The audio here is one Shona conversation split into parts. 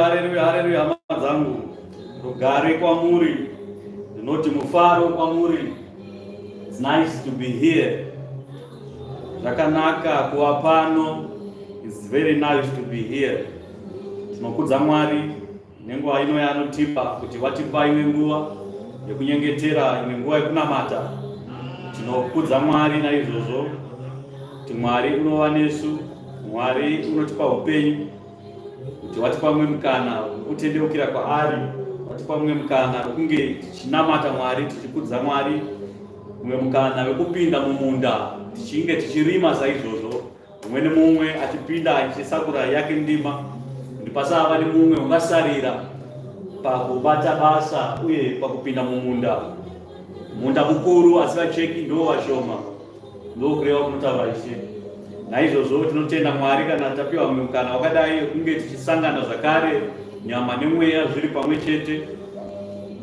Hareruya, hareruya hama dzangu. Rugare kwamuri. Ndinoti mufaro kwamuri. It's nice to be here. Zvakanaka kuva pano. It's very nice to be here. Tinokudza Mwari nenguva ino yaanotipa kuti watipa imwe nguva yekunyengetera, imwe nguva yekunamata. Tinokudza Mwari naizvozvo kuti Mwari unova nesu, Mwari unotipa upenyu, kuti watipa mumwe mukana wekutendeukira kwaari, watipa mumwe mukana wekunge tichinamata Mwari, tichikudza Mwari, mumwe mukana wekupinda mumunda tichinge tichirima saizvozvo, mumwe nemumwe achipinda achisakura yake ndima, kuti pasava nemumwe ungasarira pakubata basa uye pakupinda mumunda. Munda mukuru asi vacheki ndo vashoma. Ndokureva kunotaura Ishe. Naizvozvo tinotenda Mwari kana tapiwa mukana wakadai wekunge tichisangana zvakare nyama nemweya zviri pamwe chete.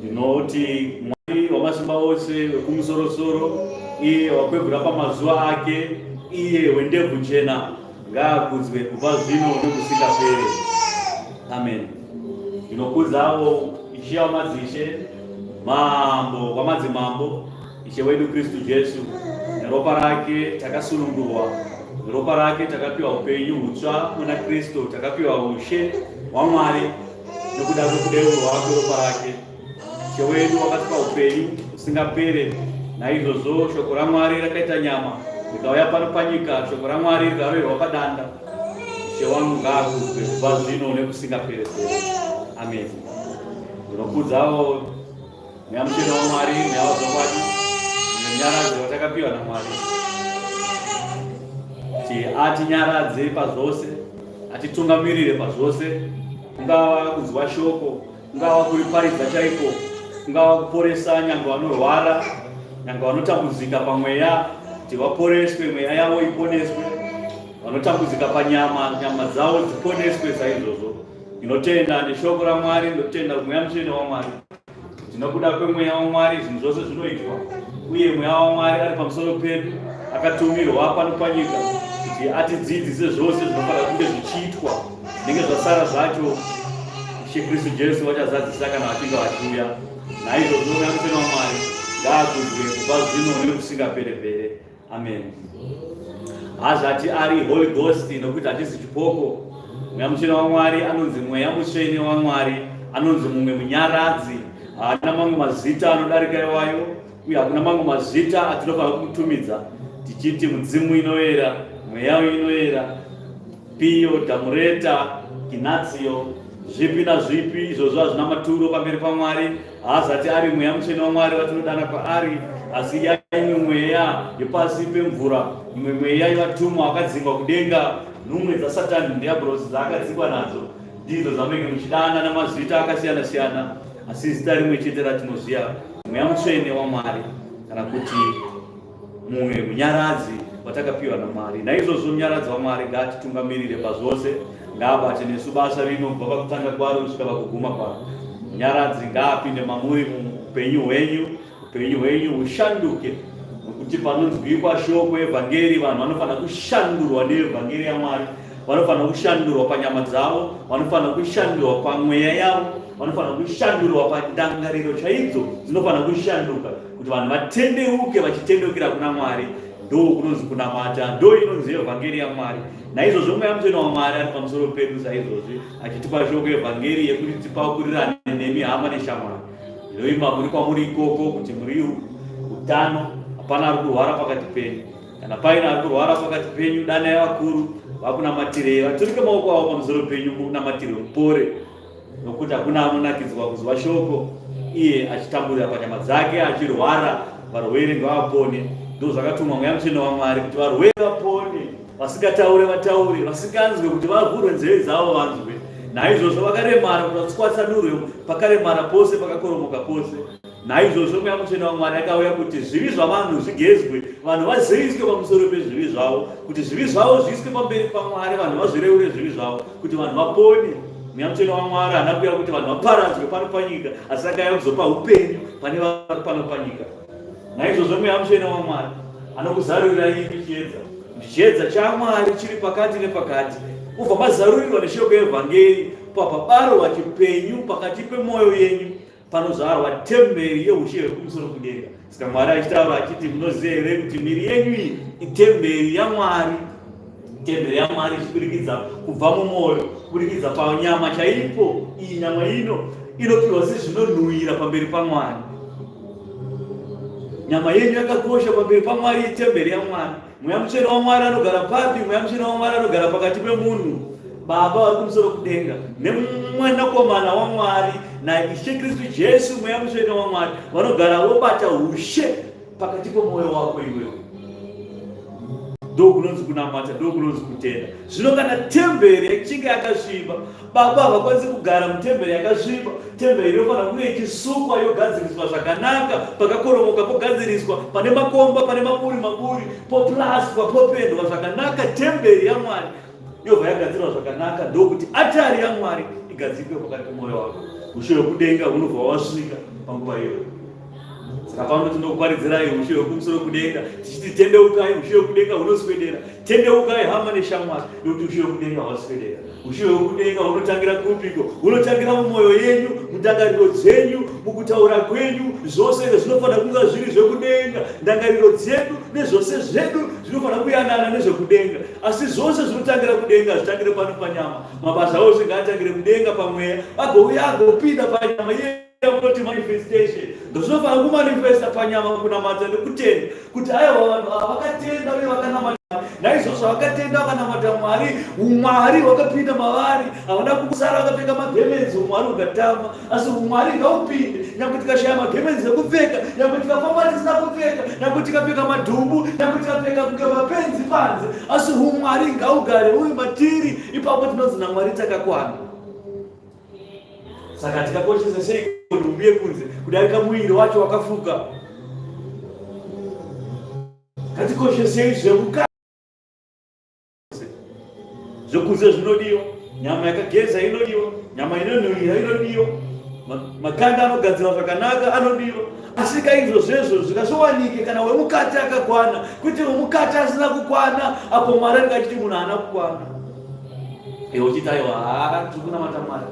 Ndinoti Mwari wamasimba ose wekumusorosoro, iye wakwegura pamazuva ake, iye wendebvu chena, ngaakudzwe kubva zvino nokusingapere. Amen. Ndinokudzawo Ishe wamadzishe, Mambo wamadzimambo, Ishe wedu Kristu Jesu, neropa rake takasunungurwa, neropa rake takapiwa upenyu hutsva muna Kristu, takapiwa ushe hwaMwari nokuda kwekudeurwa kweropa rake. Ishe wedu wakatipa upenyu husingapere. Naizvozvo shoko raMwari rakaita nyama rikauya pano panyika, shoko raMwari rikaroverwa padanda. Ishe wangu ngaakudzwe kubva zvino nekusingapere pere. Amen. Ndinokudzawo Mweya Mutsvene waMwari, Mweya wazvokwadi, nemunyaradzi watakapiwa naMwari kuti atinyaradze pazvose, atitungamirire pazvose, kungava kunzwa shoko, kungava kuriparidza chaiko, kungava kuporesa nyange vanorwara, nyange vanotambudzika pamweya, kuti vaporeswe, mweya yavo iponeswe, vanotambudzika panyama, nyama dzavo dziponeswe saizvozvo. Ndinotenda neshoko raMwari, ndinotenda Mweya Mutsvene waMwari. Tinokuda kwemweya waMwari zvinhu zvose zvinoitwa, uye mweya waMwari ari pamusoro pedu akatumirwa pano panyika kuti atidzidzise zvose zvinofanira kunge zvichiitwa zvinenge zvasara zvacho Ishe Kristu Jesu vachazadzisa kana vachinge vachiuya. Naizvozvo mweya mutsvene waMwari ngaakudzwe kubva zvino nekusingapere-pere. Amen. Hazvati ari Holy Ghost nokuti hatisi chipoko. Mweya Mutsvene waMwari anonzi Mweya Mutsvene waMwari, anonzi mumwe munyaradzi. Haana mamwe mazita anodarika iwayo, uye hakuna mamwe mazita atinofanira kumutumidza tichiti mudzimu inoera, mweya inoera, Piyo, Damureta, Ginatsiyo, zvipi nazvipi izvozvo hazvina maturo pamberi paMwari. Haazati ari Mweya Mutsvene waMwari watinodana kwaari, asi yaimwe mweya yepasi pemvura, imwe mweya yevatumwa vakadzingwa kudenga, nhumwe dzaSatani Dhiabhorosi dzaakadzingwa nadzo, ndidzo dzamunenge muchidana namazita akasiyana-siyana, asi zita rimwe chete ratinoziva, Mweya Mutsvene waMwari, kana kuti mumwe munyaradzi watakapiwa naMwari. Naizvozvo munyaradzi waMwari ngaatitungamirire pazvose, ngaabate nesu basa rino kubva pakutanga kwaro kusvika pakuguma kwaro. Munyaradzi ngaapinde mamuri muupenyu hwenyu, upenyu hwenyu hushanduke, nokuti panonzwikwa shoko evhangeri vanhu vanofanira kushandurwa neevhangeri yaMwari, vanofanira kushandurwa panyama dzavo, vanofanira kushandurwa pamweya yavo, vanofanira kushandurwa pandangariro chaidzo dzinofanira kushanduka kuti vanhu vatendeuke vachitendeukira kuna Mwari. Ndo kunonzi kunamata, ndo inonzi evhangeri yaMwari. Naizvozvo Mweya Mutsvene waMwari ari pamusoro pedu saizvozvi achitipa shoko evhangeri yekuti tipakurirane nemi hama neshamwari. Ndinoimba muri kwamuri ikoko kuti muri utano, hapana ari kurwara pakati penyu. Kana paine ari kurwara pakati penyu, danai vakuru vakunamatirei, vaturike maoko avo pamusoro penyu munamatirwe mupore. Nokuti hakuna anonakidzwa kuzwa shoko iye achitamburira panyama dzake achirwara. Varwere ngavapone. Ndozvakatumwa Mweya Mutsvene waMwari kuti varwere vapone, vasingataure vataure, vasinganzwe kuti vavhurwe nzeve dzavo vanzwe. Naizvozvo vakaremara kuti vatswatsanurwe pakaremara pose, pakakoromoka pose. Naizvozvo Mweya Mutsvene waMwari akauya kuti zvivi zvavanhu zvigezwe, vanhu vaziviswe pamusoro pezvivi zvavo, kuti zvivi zvavo zviiswe pamberi paMwari, vanhu vazvireure zvivi zvavo, kuti vanhu vapone. Mweya Mutsvene waMwari haana kuuya kuti vanhu vaparadzwe pano panyika, asi akauya kuzopa upenyu pane vari pano panyika. Naizvozvo Mweya Mutsvene waMwari anokuzarurira imi chiedza, kuti chiedza chaMwari chiri pakati nepakati, ubva mazarurirwa neshoko yevhangeri. papabarwa chipenyu pakati pemwoyo yenyu panozvarwa temberi yeushe hwekumusoro kudenga. Saka Mwari achitaura achiti, munoziva here kuti miri yenyu iyi itemberi yaMwari? Temberi yaMwari ichiburikidza kubva mumwoyo, kuburikidza panyama chaipo. Iyi nyama ino inopiwa sezvinonhuhwira pamberi paMwari. Nyama yenyu yakakosha pamberi paMwari, itemberi yaMwari. Mweya Mutsvene waMwari anogara papi? Mweya Mutsvene waMwari anogara pakati pemunhu. Baba vari kumusoro kudenga nemwanakomana waMwari naIshe Kristu Jesu, Mweya Mutsvene waMwari vanogara vobata ushe pakati pemwoyo wako iwewe. Ndokunonzi kunamata, ndokunonzi kutenda. Zvino kana temberi ichinge yakasviba, Baba havakwanisi kugara mutemberi yakasviba. Temberi inofanira kunge ichisukwa yogadziriswa zvakanaka, pakakoromoka pogadziriswa, pane makomba, pane maburi maburi, poplaswa, popendwa zvakanaka. Temberi yaMwari yobva yagadzirwa zvakanaka, ndokuti atari yaMwari igadzikwe pakati pemwoyo wako. Ushe hwekudenga hunobva wasvika panguva iyoyo. Saka pano tinokuparidzirai ushe hwekumusoro kudenga tichiti tendeukai, ushe hwekudenga hunoswedera. Tendeukai hama neshamwari, nekuti ushe hwekudenga hwaswedera. Ushe hwekudenga hunotangira kupiko? Hunotangira mumwoyo yenyu, mundangariro dzenyu, mukutaura kwenyu. Zvose izvo zvinofanira kunga zviri zvekudenga. Ndangariro dzedu nezvose zvedu zvinofanira kuyanana nezvekudenga. Asi zvose zvinotangira kudenga hazvitangire pano panyama. Mabasa ose ngaatangire kudenga pamweya, agouya agopinda panyama iye yamunoti manifestation. Ndozvinofanira kumanifesta panyama, kunamata nekutenda kuti aiwa, vanhu ava vakatenda uye vakanamata. Naizvozvo vakatenda vakanamata Mwari, umwari hwakapinda mavari. Havana kusara vakapfeka magemenzi umwari ukatama, asi umwari ngaupinde. Nyange tikashaya magemenzi ekupfeka, nyange tikafamba tisina kupfeka, nyange tikapfeka madhumbu, nyange tikapfeka kunge mapenzi panze, asi umwari ngaugare uri matiri. Ipapo tinonzi naMwari takakwana. Saka tikakoshesa sei nhumbi yekunze kudarika muviri wacho wakafuka? Ngatikoshesei zvemukati. Zvekunze zvinodiwa, nyama yakageza inodiwa, nyama inonhuhwira inodiwa, makanda anogadzirwa zvakanaka anodiwa. Asi kaizvo zvezvo zvikasowanike kana wemukati akakwana, kwete wemukati asina kukwana, apo Mwari anenge achiti munhu haana kukwana. Iwe uchiti aiwa, haa, tiri kunamata Mwari,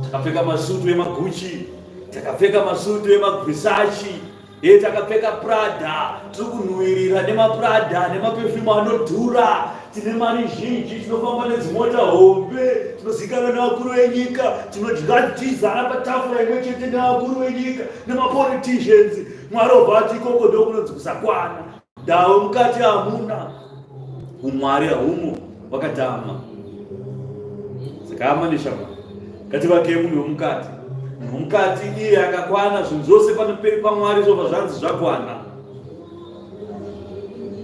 takapfeka masutu emaGucci, takapfeka masutu emaVersace, ye takapfeka Prada, tiri kunhuhwirira nemaPrada nemapefumu anodhura, tine mari zhinji, tinofamba nedzimota hombe, tinozikanwa nevakuru venyika, tinodya tichizara patafura imwe chete nevakuru venyika nemapoliticians. Mwari obva ati ikoko ndokunonzi kusakwana. Dawo mukati hamuna umwari, haumo, wakatama. Saka hama neshamwari, ngativakei munhu wemukati. Munhu wemukati iye akakwana, zvinhu zvose panoperi paMwari zvobva zvanzi zvakwana.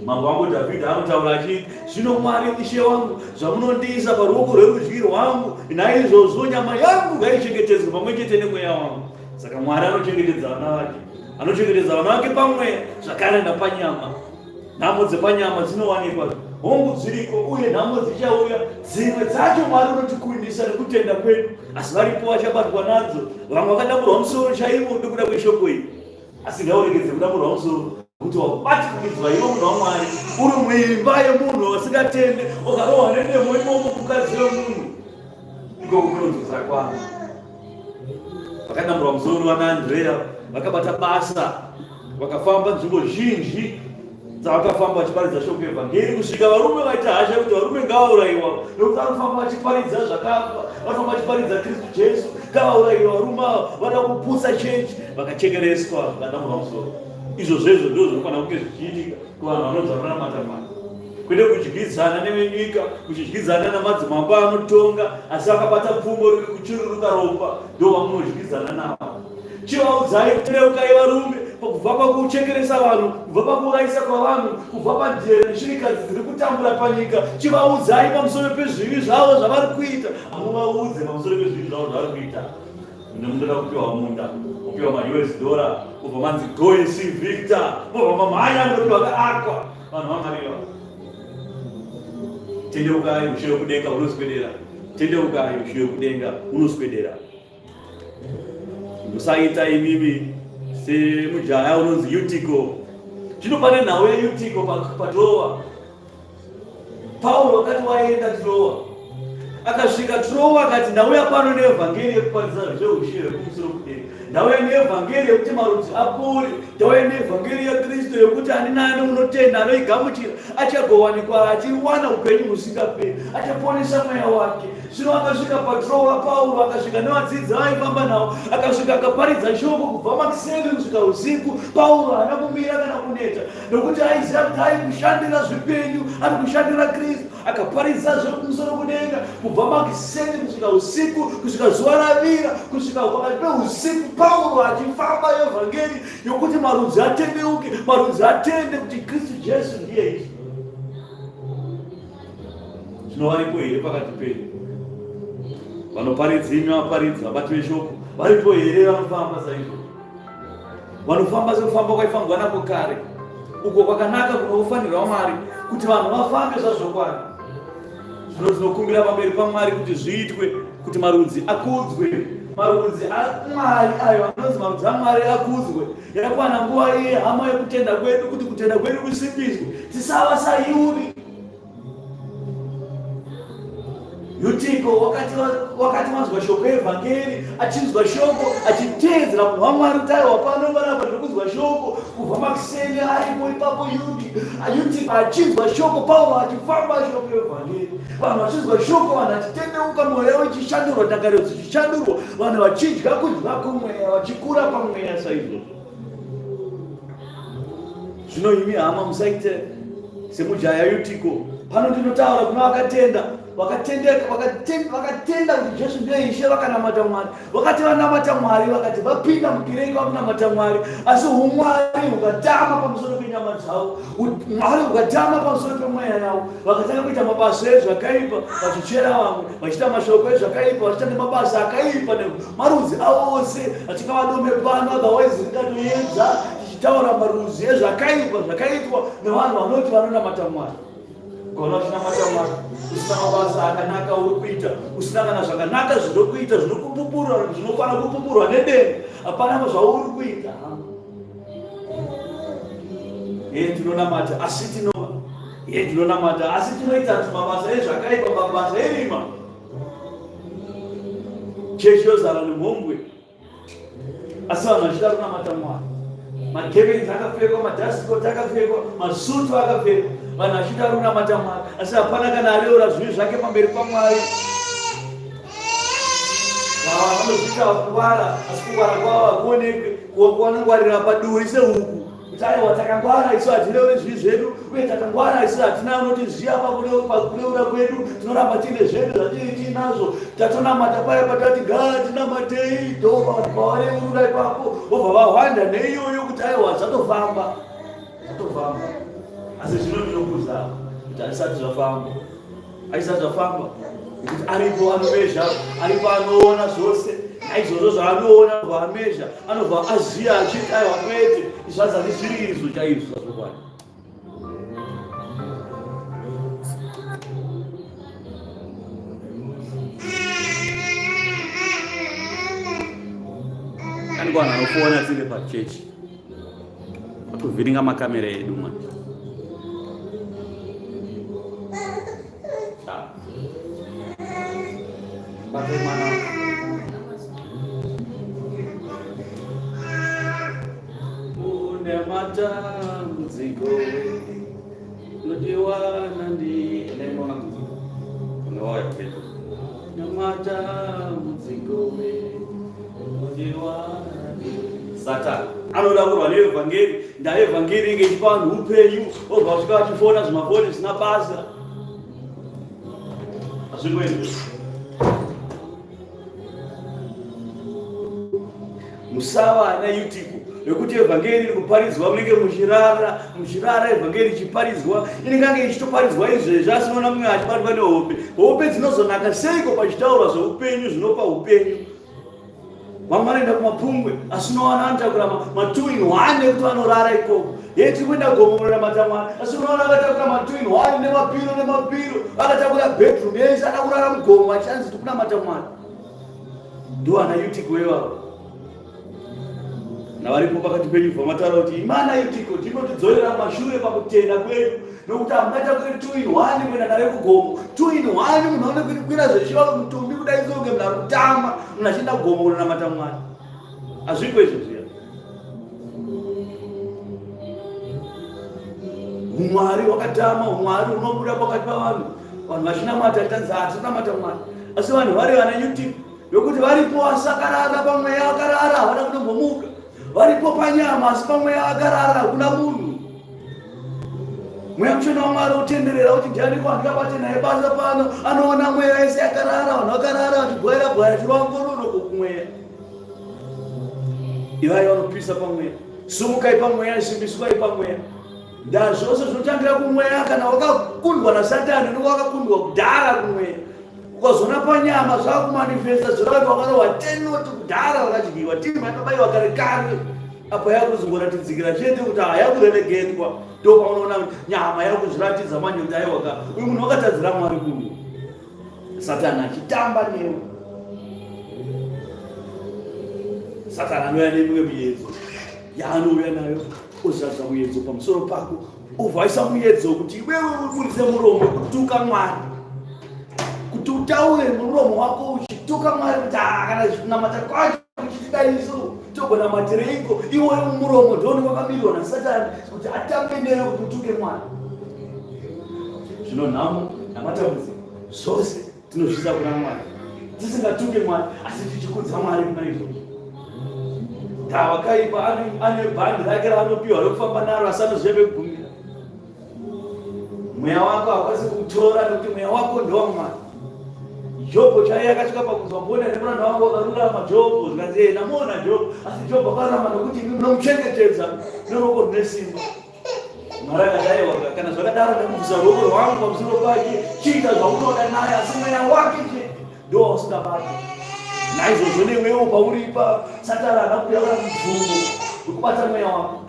Mambo wangu Dhavhidha anotaura achiti, zvino Mwari Ishe wangu, zvamunondiisa paruoko rwerudyi rwangu, naizvozvo nyama yangu ngaichengetedzwe pamwe chete nemweya wangu. Saka Mwari anochengetedza vana vake, anochengetedza vana vake pamweya zvakare napanyama. Nhamo dzepanyama dzinowanikwa, hongu dziriko, uye nhamo dzichauya. Dzimwe dzacho Mwari unotikundisa nekutenda kwedu, asi varipo vachabatwa nadzo. Vamwe vakadamburwa musoro chaivo nekuda kweshoko iri, asi ngauregedze kudamburwa musoro kuti wabatanidzwa iwe munhu waMwari uri muimba yemunhu wasingatende, ukarohwa nedemo imomo kukadzi wemunhu ikoko kunonzi kusakwana. Vakadamburwa musoro vana Andrea vakabata basa, vakafamba nzvimbo zhinji dzavakafamba vachiparidza shoko yevhangeri kusvika varume vaita hasha kuti varume ngavaurayiwa, nekuti vanofamba vachiparidza zvakafa, vanofamba vachiparidza Kristu Jesu, ngavaurayiwa varume ava, vada kuputsa chechi. Vakachekereswa, vakadamburwa musoro. Izvo zvezvo ndizvo zvinofanira kunge zvichiitika kuvanhu vanonzi vanonamata Mwari, kwete kudyidzana nevenyika, kuchidyidzana namadzimambo anotonga asi akabata pfumo riri kuchururuka ropa. Ndo vamunodyidzana navo. Chivaudzai, tendeukai varume, kubva pakuchekeresa vanhu, kubva pakuurayisa kwavanhu, kubva panjere neshirikadzi dziri kutambura panyika. Chivaudzai pamusoro pezvivi zvavo zvavari kuita. Muvaudze pamusoro pezvivi zvavo zvavari kuita. Munoda kupiwa munda, kupiwa maUS dollar, kubva manzi go and see Victor, mobva mamhanya munopiwa kaakwa. Vanhu vaMwari ava, tendeukai, ushe wekudenga unoswedera. Tendeukai, ushe wekudenga unoswedera. Musaita imimi semujaya unonzi Yutiko. Zvino pane nhau yeYutiko paTroa. Pauro wakati waenda Troa, Akasvika Trowa akati, ndauya pano neevhangeri yekuparidza zveushe hwekumusoro kudenga. Ndauya neevhangeri yekuti marudzi apore. Ndauya neevhangeri yaKristu yekuti ani naani unotenda anoigamuchira achagowanikwa achiwana upenyu husingaperi, achaponesa mweya wake. Zvino akasvika paTrowa Pauro akasvika nevadzidzi vaaifamba navo, akasvika akaparidza shoko kubva makuseni kusvika usiku. Pauro haana kumira kana kuneta, nokuti aiziva kuti ari kushandira zvipenyu, ari kushandira Kristu. Akaparidza zvekumusoro kudenga kubva makuseni kusvika usiku, kusvika zuva ravira, kusvika pakati peusiku, Pauro achifamba evhangeri yokuti marudzi atendeuke, marudzi atende kuti Kristu Jesu ndiye Ishe. Zvino varipo here pakati penyu vanoparidza imi vaparidzi vabati veshoko? Varipo here vanofamba saizvozvo, vanofamba sekufamba kwaifambwa nako kare, uko kwakanaka kunofanirwa Mwari kuti vanhu vafambe zvazvokwadi? Zvino tinokumbira pamberi paMwari kuti zviitwe, kuti marudzi akudzwe, marudzi aMwari ayo anonzi marudzi aMwari akudzwe. Yakwana nguva iye hama yekutenda kwedu, kuti kutenda kwedu kusimbiswe, tisava sayuri Yutiko wakati wanzwa shoko evhangeri, achinzwa shoko, achiteedzera munhu waMwari kuti aiwa pano panapa ndiri kunzwa shoko kubva makuseni aripo ipapo Yudi Yutiko achinzwa shoko, Pauro achifamba shoko evhangeri, vanhu vachinzwa shoko, vanhu vachitendeuka, mwoyo yavo ichishandurwa, ndangariro dzichishandurwa, vanhu vachidya kudya kumweya, vachikura pamweya saizvozvo. Zvino imi hama, musaite semujaya Yutiko. Pano ndinotaura kuna vakatenda, vakatendeka, vakatenda kuti Jesu ndiye Ishe, vakanamata Mwari. Vakati vanamata Mwari, vakati vapinda mukereke vakunamata Mwari, asi umwari hukatama pamusoro penyama dzavo, Mwari hukatama pamusoro pemweya yavo, vakatanga kuita mabasa ezvakaipa, vachichera vamwe, vachiita mashoko ezvakaipa, vachiita nemabasa akaipa marudzi avo ose, atingavadome pano, otherwise ringatoedza tichitaura marudzi ezvakaipa zvakaitwa nevanhu vanoti vanonamata Mwari. Ukaona uchinamata Mwari usina mabasa akanaka uri kuita, usina kana zvakanaka zvinokuita zvinokupupurwa zvinofanira kupupurwa nedenga, hapana zvauri kuita. Ye tinonamata asi tinova ye tinonamata asi tinoita mabasa ezvakaipa, mabasa erima. Chechi yozara nemhombwe asi vanhu vachida kunamata Mwari. Magemenzi akapfekwa, madhastikoti akapfekwa, masutu akapfekwa, vanhu vachida kunamata Mwari, asi hapana kana areura zvivi zvake pamberi paMwari. Vanozviita kungwara, asi kungwara kwavo hakuonekwe, vanongwarira paduri sehuku. Kuti aiwa takangwara isu hatireuri zvivi zvedu, uye takangwara isu hatina anotiziva pakureura kwedu, tinoramba tiine zvedu zvatiri tiinazvo. Tatonamata paya patati gaa tinamatei, ndovanhu pavareurura ipapo vobva vahwanda neiyoyo kuti aiwa zvatofamba, zvatofamba. Asi zvino ndinokuudza kuti hazvisati zvafamba. Aisati zvafamba nekuti aripo anomezha, aripo anoona zvose. Naizvozvo zvaanoona anobva amezha, anobva aziva achiti aiwa kwete, izvi hazati zviri izvo chaizvo zvazvokwadi. Ani vanhu vanofona tiri pachechi vatovhiringa makamera edu manje. Bate mwana. Une matambudziko unodiwana ndi ndaiona unowaya pedu. Nematambudziko unodiwana ndi Satan anoda kurwa neevhangeri ndaevhangeri inge ichipa vanhu upenyu obva vasvika vachifona zvimafoni zvisina basa hazvingoendi musava ana yutiko nekuti evhangeri iri kuparidzwa munenge muchirara muchirara evhangeri ichiparidzwa inenge ichitoparidzwa izvezvi asi unoona mumwe achibatwa nehope hope dzinozonaka seiko pachitaurwa zveupenyu zvinopa upenyu Vamwe vanoenda kumapungwe asi unowana vanotakura ma2 in 1 ekuti vanorara ikoko. Ye tiri kuenda gomo kunonamata Mwari asi unoona vakatakura ma2 in 1 nemapiro nemapiro vakatakura bedroom yese ada kurara mugomo vachanzi tiri kunamata Mwari. Ndiwo ana Yutiko ivavo. Navaripo pakati penyu vamataura kuti imana itiko tinotidzorera mashure pakutenda kwedu nokuti hamungaita kuita two in one kuenda nayo kugomo two in one munhu aone kukwira zvechiva mutumbi kudai sokunge munhu ari kutamba munhu achienda kugomo kunonamata Mwari. Hazviko izvo zviya. Umwari hwakatama, umwari hunobuda pakati pavanhu, vanhu vachinamata tanzi hatinamata Mwari, asi vanhu vari vana YouTube yokuti varipo vasakarara pamweya vakarara havana kutombomuka, varipo panyama asi pamweya vakarara hakuna munhu. Mweya Mutsvene waMwari utenderera kuti ndiani kwandingabate naye basa pano, anoona mweya yese yakarara, vanhu vakarara vachigwaira gwaya chirova ngonono kumweya. Ivai vanopisa pamweya, sumukai pamweya, simbiswai pamweya. Ndazvose zvinotangira kumweya. Kana wakakundwa naSatani unenge wakakundwa kudhara kumweya. Ukazoona panyama zvakumanifesta zvoreva kuti wakarohwa tenoti kudhara, wakadyiwa timu yakabaiwa kare kare, apa yakuzongoratidzikira chete kuti hayakureregetwa. Ndo paunoona nyama yakuzviratidza manje kuti aiwaka uyu munhu wakatadzira Mwari kuno, Satani achitamba newe. Satani anouya nemimwe miyedzo yaanouya nayo, ozadza muyedzo pamusoro pako, ovhaisa muyedzo kuti iwewe uburitse muromo wekutuka Mwari, kuti utaure muromo wako uchituka Mwari kuti kana kunamata kwacho kuchitidai isu togonamatireiko. Iwoyo muromo ndoni wakamirwa naSatani kuti atambe newe kuti utuke Mwari. Zvino nhamo namatambudziko zvose tinozviisa kuna Mwari, tisingatuke Mwari asi tichikudza Mwari kuna izvozvo. Ndawakaipa ane bhandi rake raanopiwa rekufamba naro, asi anoziva pekugumira. Mweya wako haukwanisi kuutora nekuti mweya wako ndewaMwari. Jobho chaiye akasvika pakunzwa mbona nemuranda wangu wakarurama Jobho, zvikanzi ee ndamuona Jobho, asi Jobho akarurama nokuti imi munomuchengetedza neruoko rune simba. Mwari akati aiwa, kana zvakadaro ndakubvisa ruoko rwangu pamusoro pake, chiita zvaunoda naye, asi mweya wake chete ndo wausingabati. Naizvozvo newewo pauripa, Satani haana kuuya kana mubvunzo wekubata mweya wako.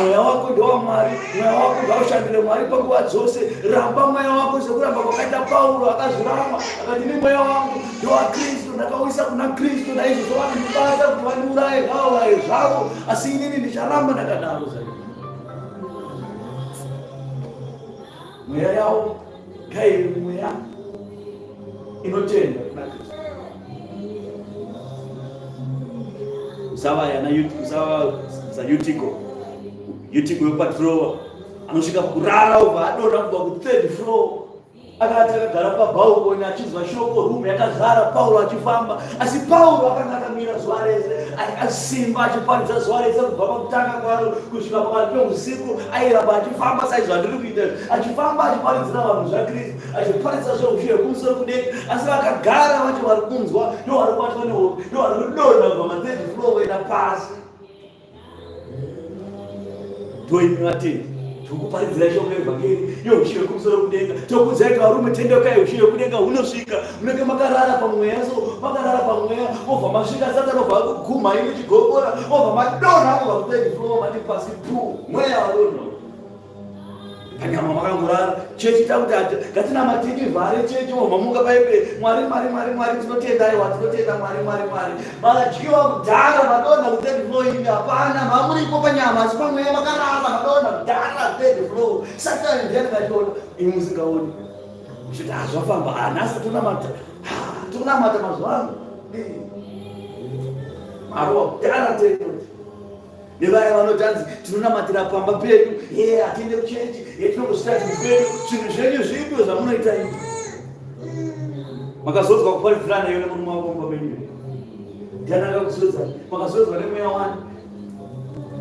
Mweya wako ndewaMwari, mweya wako ngaushandire Mwari panguva dzose. Ramba mweya wako sekuramba kwakaita Pauro, akazviramba akati, ini mweya wangu ndewaKristu, ndakauisa kuna Kristu, naizvozvo vanondibata kuti vandiuraye, ngavauraye zvavo, asi inini ndicharamba ndakadaro. Zai mweya yavo ngaive mweya inotenda kuna Kristu. Usava yana usava saYutiko, Yutiko wepatrowa anosvika kurara ubva adonha kubva kuthird floor, akati akagara pabhaukoni achinzwa shoko, rumu yakazara, Pauro achifamba, asi Pauro akanga akamira zuva rese akasimba achiparidza zuva rese kubva pakutanga kwaro kusvika pakati peusiku. Airamba achifamba saizvo andiri kuita, achifamba achiparidzira vanhu zvaKristu, achiparidza zveushe hwekumusoro kudenga, asi vakagara vacho vari kunzwa ndo vari kubatwa nehope, ndo vari kudonha kubva mathird floor kuenda pasi. Ndoimi vatendi tokuparidzira shoko yevhangeri yeushe hwekumusoro kudenga, tokuudzai kuti varume tendeukai, ushe hwekudenga hunosvika. Munenge makarara pamweya, so makarara pamweya, obva masvika Satani obva akugumha imi chigokora, obva madonha kubva kuthird floor, mati pasi pu, mweya wadonha, panyama makangorara. Chechi takuti ngatinamate tivhare chechi, obva mamuka paipe Mwari, Mwari, Mwari, Mwari tinotenda, aiwa tinotenda Mwari, Mwari, Mwari. Makadyiwa kudhara, madonha kuthird floor imi, hapana mamuripo panyama, asi pamweya makarara, madonha kudhara third floor. Satani ndiani kachiona imi musingaoni, uchiti hazvafamba, nhasi tonamata, tonamata mazuva ano marowa kudhara third. Nevaya vanoti hanzi tinonamatira pamba pedu, ye hatiende kuchechi, ye tinongozvita zvinhu zvedu. Zvinhu zvenyu zvipi zvamunoita imi? Makazodzwa kuparidzirana iyo nemurume wako mumba menyu? Ndiani akakuzodza? Makazodzwa nemweya wani?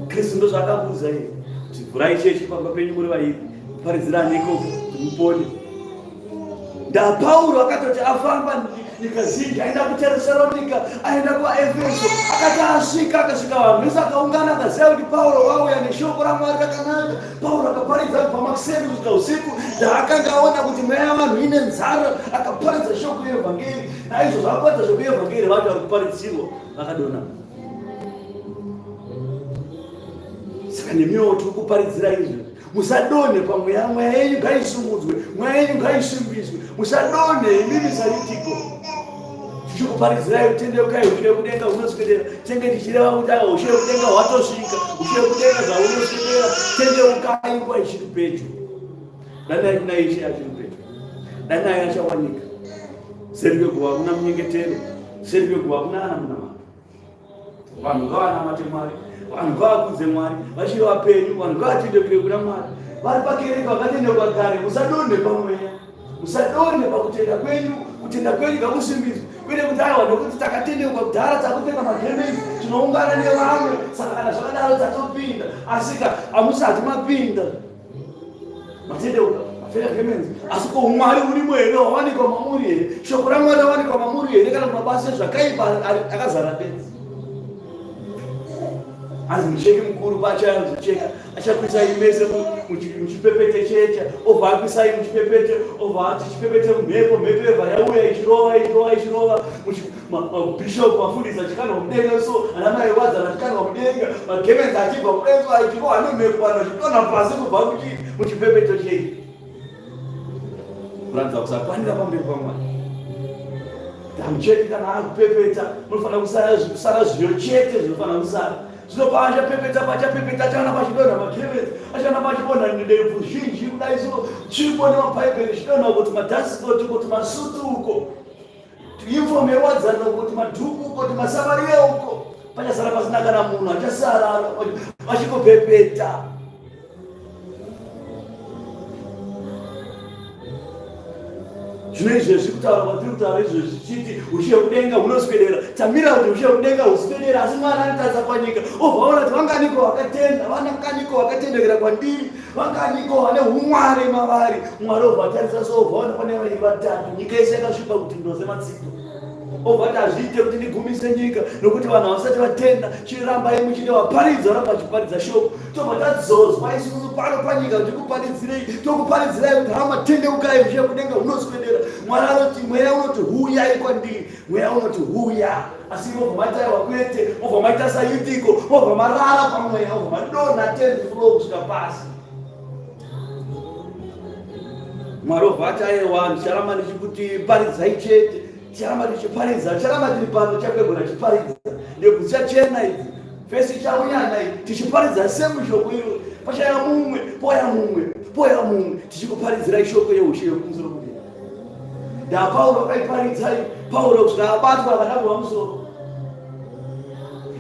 Kristu ndozvaakakuudza iye kuti vhurai chechi pamba penyu muri vairi, paridzirana ikoko kuti mupone. NdaPauro akatoti afamba nyika zhinji, aenda kuTesaronika, aenda kuvaEfeso, akati asvika, akasvika vanhu vese akaungana, akaziva kuti Pauro wauya neshoko raMwari rakanaka. Pauro akaparidza kubva makuseni kusvika usiku. Ndaakanga aona kuti mweya yavanhu ine nzara, akaparidza shoko yevhangeri. Naizvozvo akaparidza shoko yevhangeri, vanhu vari kuparidzirwa vakadonha. Saka nemiwo tiri kuparidzira izvi, musadonhe pamweya, mweya yenyu ngaisumudzwe, mweya yenyu ngaisimbiswe, musadonhe imimi saYutiko. Tichikuparidzirai kutendeukai ushe kudenga hunoswedera. Tenge tichireva kuti aiwa ushe kudenga hwatosvika. Ushe kudenga zvahunoswedera. Tendeukai nguva ichiri pedyo. Danai kuna Ishe achiri pedyo. Danai achawanika. Seri kweguva hakuna munyengetero. Seri kweguva hakuna kana munamato. Vanhu ngavanamate Mwari, vanhu ngavakudze Mwari, vachiri vapenyu, vanhu ngavatendekere kuna Mwari. Vari pakereke vakatendekwa kare, musadonhe pamweya, musadonhe pakutenda kwenyu. Kutenda kwenyu ngakusimbiswe, kwete kuti aiwa nokuti takatendekwa kudhara, takupfeka magemenzi, tinoungana nevamwe, saka kana zvakadaro tatopinda. Asika hamusati mapinda. Matendeuka, mapfeka gemenzi, asi ko umwari urimo here? Wawanikwa mamuri here? Shoko raMwari rawanikwa mamuri here? Kana mabasa ezvakaipa akazara bedzi. Hanzi mucheki mukuru paachaya achakuisai mese muchipepete checha, obva akuisai muchipepete, obva ati chipepete mumhepo, mhepo yobva yauya ichirova ichirova ichirova mabishop mafundisi achikandwa mudenga so ana mai wadzana achikandwa mudenga magemenzi achibva mudenga achirohwa nemhepo vanhu vachidonha pasi kubva muchipepeto chei kuratidza kusakwanira pamberi pamwari. Tamucheti kana akupepeta munofanira kusara zviyo chete zvinofanira kusara. Zvino paachapepeta paachapepeta achaona pachidonha magemenzi, achaona pachidonha ndebvu zhinji kudai so tsvimbo nemabhaibheri zvidonha kuti madhasikoti kuti masutu uko Uniform yewadzana uko timadhuku uko timasamaria uko pachasara pasina kana munhu achasara vachingopepeta. Zvino izvezvi kutaura kwatiri kutaura izvezvi tichiti ushe kudenga hunoswedera, tamira kuti ushe kudenga huswedera, asi Mwari anotarisa panyika obva aona kuti vanganiko vakatenda, vanganiko vakatendekera kwandiri. Vanganiko vane umwari mavari. Mwari obva atarisa so obva aona pane vaviri vatatu. Nyika yese yakasviba kuti ndoze matsito. Obva ati hazviite kuti ndigumise nyika nokuti vanhu havasati vatenda. Chirambai muchida vaparidza varamba vachiparidza shoko. Tobva tadzozwa isusu pano panyika kuti kuparidzirei. Tokuparidzirai kuti hama tendeukai ushe kudenga hunoswedera. Mwari anoti mweya unoti huyai kwandiri. Mweya unoti huya, asi mobva mataiwa kwete, mobva maita saitiko, mobva marara pamweya, mobva madonha tenth floor kusvika pasi. Mwari obva ati aiwa, ndicharamba ndichikuti paridzai chete, ticharamba tichiparidza, ticharamba tiri pano, chakwegura tichiparidza, ndebvu dzichachena idzi, fesi ichaunyana iyi, tichiparidza semushoko iro, pachaya mumwe, poya mumwe, poya mumwe, tichikuparidzirai shoko yeushe yekumusoro kudenga. Ndaa Pauro akaiparidza Pauro kusvika abatwa akadamburwa musoro.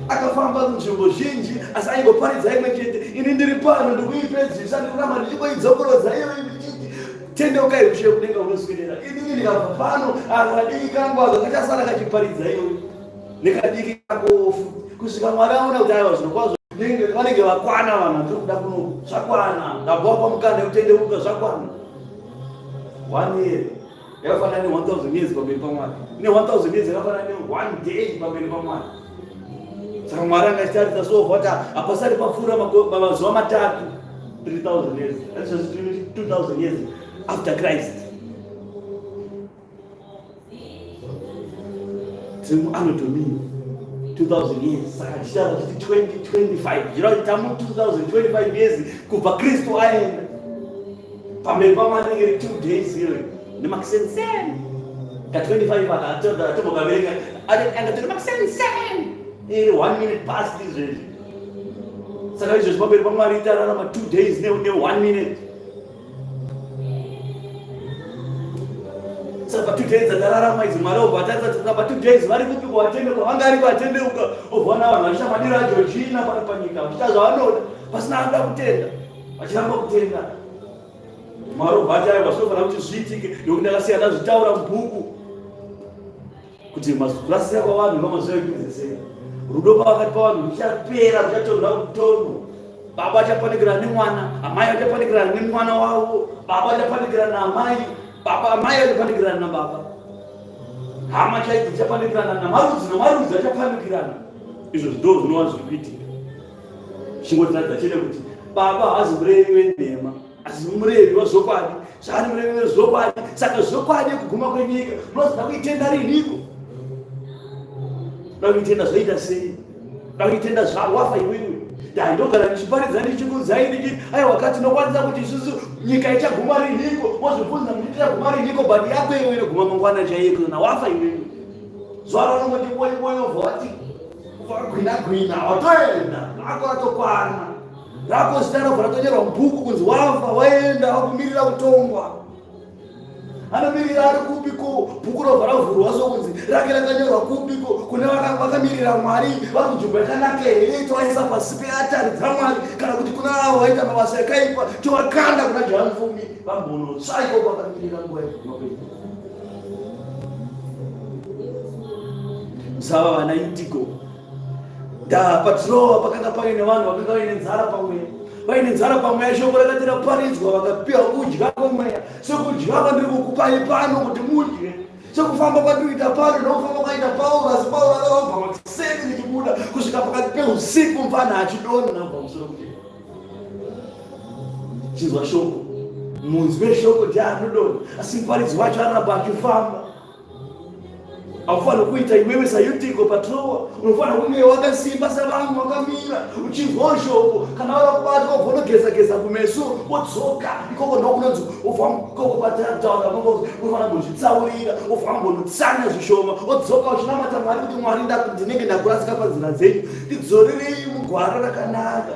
Akafamba nzvimbo zhinji asi aingoparidza imwe chete. Ini ndiri pano ndikuipedzisa ndikuramba ndichingoidzokorodza iyo ndichiti tendeukai ushe kudenga unoswedera. Inini ndikabva pano akadiki kangu aka kachasara kachiparidza iyoyo nekadiki kako futi kusvika Mwari aona kuti aiwa zvino kwazvo vanenge vakwana vanhu vatiri kuda kuno zvakwana ndabva pamukana yekutendeuka zvakwana. One year yakafanana ne 1000 years pamberi paMwari, ne 1000 years yakafanana ne one day pamberi paMwari. Saka Mwari anga achitarisa so vati hapasati papfuura mazuva matatu 3000 years, that's 2000 years after Christ. Tiri muanno domini 2000 years, saka tichitaura kuti 2025 zvireva kuti tamu 2025 years kubva Kristu aenda pamberi paMwari rinenge ri 2 days iyoyo nemakusenseni ka 25 aka atombokaverenga angatori makusenseni iri 1 minute past izvezvi. Saka izvezvi pamberi paMwari tararama 2 days ne 1 minute. Saka 2 days dzatararama idzi Mwari obva atarisa pa 2 days vari kupi kuvatendeuka vanga ari kuvatendeuka obvaona vanhu vachiita madiro aJorgina pano panyika vachiita zvavanoda pasina anoda kutenda vachiramba kutenda. Mwari obva ati aiwa zvinofanira kuti zviitike nokuti ndakasiya ndazvitaura mubhuku kuti kurasira kwavanhu vamazuva ekupedzesera rudo pavakati pavanhu ruchapera ruchatonha kutonho. Baba achapanikirana nemwana, amai achapanikirana nemwana wavo, baba achapanikirana naamai, baba amai achapanikirana nababa, hama chaidzo dzichapanikirana namarudzi namarudzi achapanikirana. Izvo ndo zvinova zviri kuitika. Chingotiratidza chete kuti baba haazi murevi wenhema, asi murevi wezvokwadi. Zvaari murevi wezvokwadi, saka zvokwadi yekuguma kwenyika munozoda kuitenda riniko? Kuda kuitenda zvoita sei? Ndakuitenda zvako wafa iwewe. Ndandogara ndichiparidza ndichikuudzai ndichiti aiwa ka tinokwanisa kuti isusu nyika ichaguma riniko mozvibvunza muchiti ichaguma riniko but yako iwe inoguma mangwana chaiye kana wafa iwewe. Zuva raunongoti boi boi wobva wati gwina gwina watoenda rako ratokwana rako zita robva ratonyorwa mubhuku kunzi wafa waenda wakumirira kutongwa anomirira ari kupiko bhuku robva ravhurwa so kunzi rake rakanyorwa kupiko kune vakamirira mwari vari kunzvimbo yakanaka here tovaisa pasi peatari dzamwari kana kuti kuna avo vaita mabasa akaipa tovakanda kuna johani mupfumi vambonotsva ikoko vakamirira nguva yekuguma kwenyika Musava vana Yutiko. Da paTroa pakanga paine vanhu vakanga vaine nzara pamweya. Vaine nzara pamweya shoko rakati raparidzwa vakapiwa kudya kwemweya. Sekudya kwandiri kukupai pano kuti mudye. Sekufamba kwandikuita pano ndokufamba kwaita Pauro asi Pauro akabva makuseni richibuda kusvika pakati peusiku mfana achidonha pamusoro kuti chinzwa shoko munzwi weshoko ndiye anodonha asi muparidzi wacho anoramba achifamba haufanira kuita iwewe sayutiko patrowa unofanira kunge wakasimba sevamwe wakamira uchinzwawo shoko kana vava kubatwa ubva unogeza-geza kumeso wodzoka ikoko ndokunonzi ubva ikoko kwatataura unofanira kuzvitsaurira ubva wambonotsanya zvishoma wodzoka uchinamata mwari kuti mwari ndinenge ndakurasika panzira dzenyu ndidzorerei mugwara rakanaka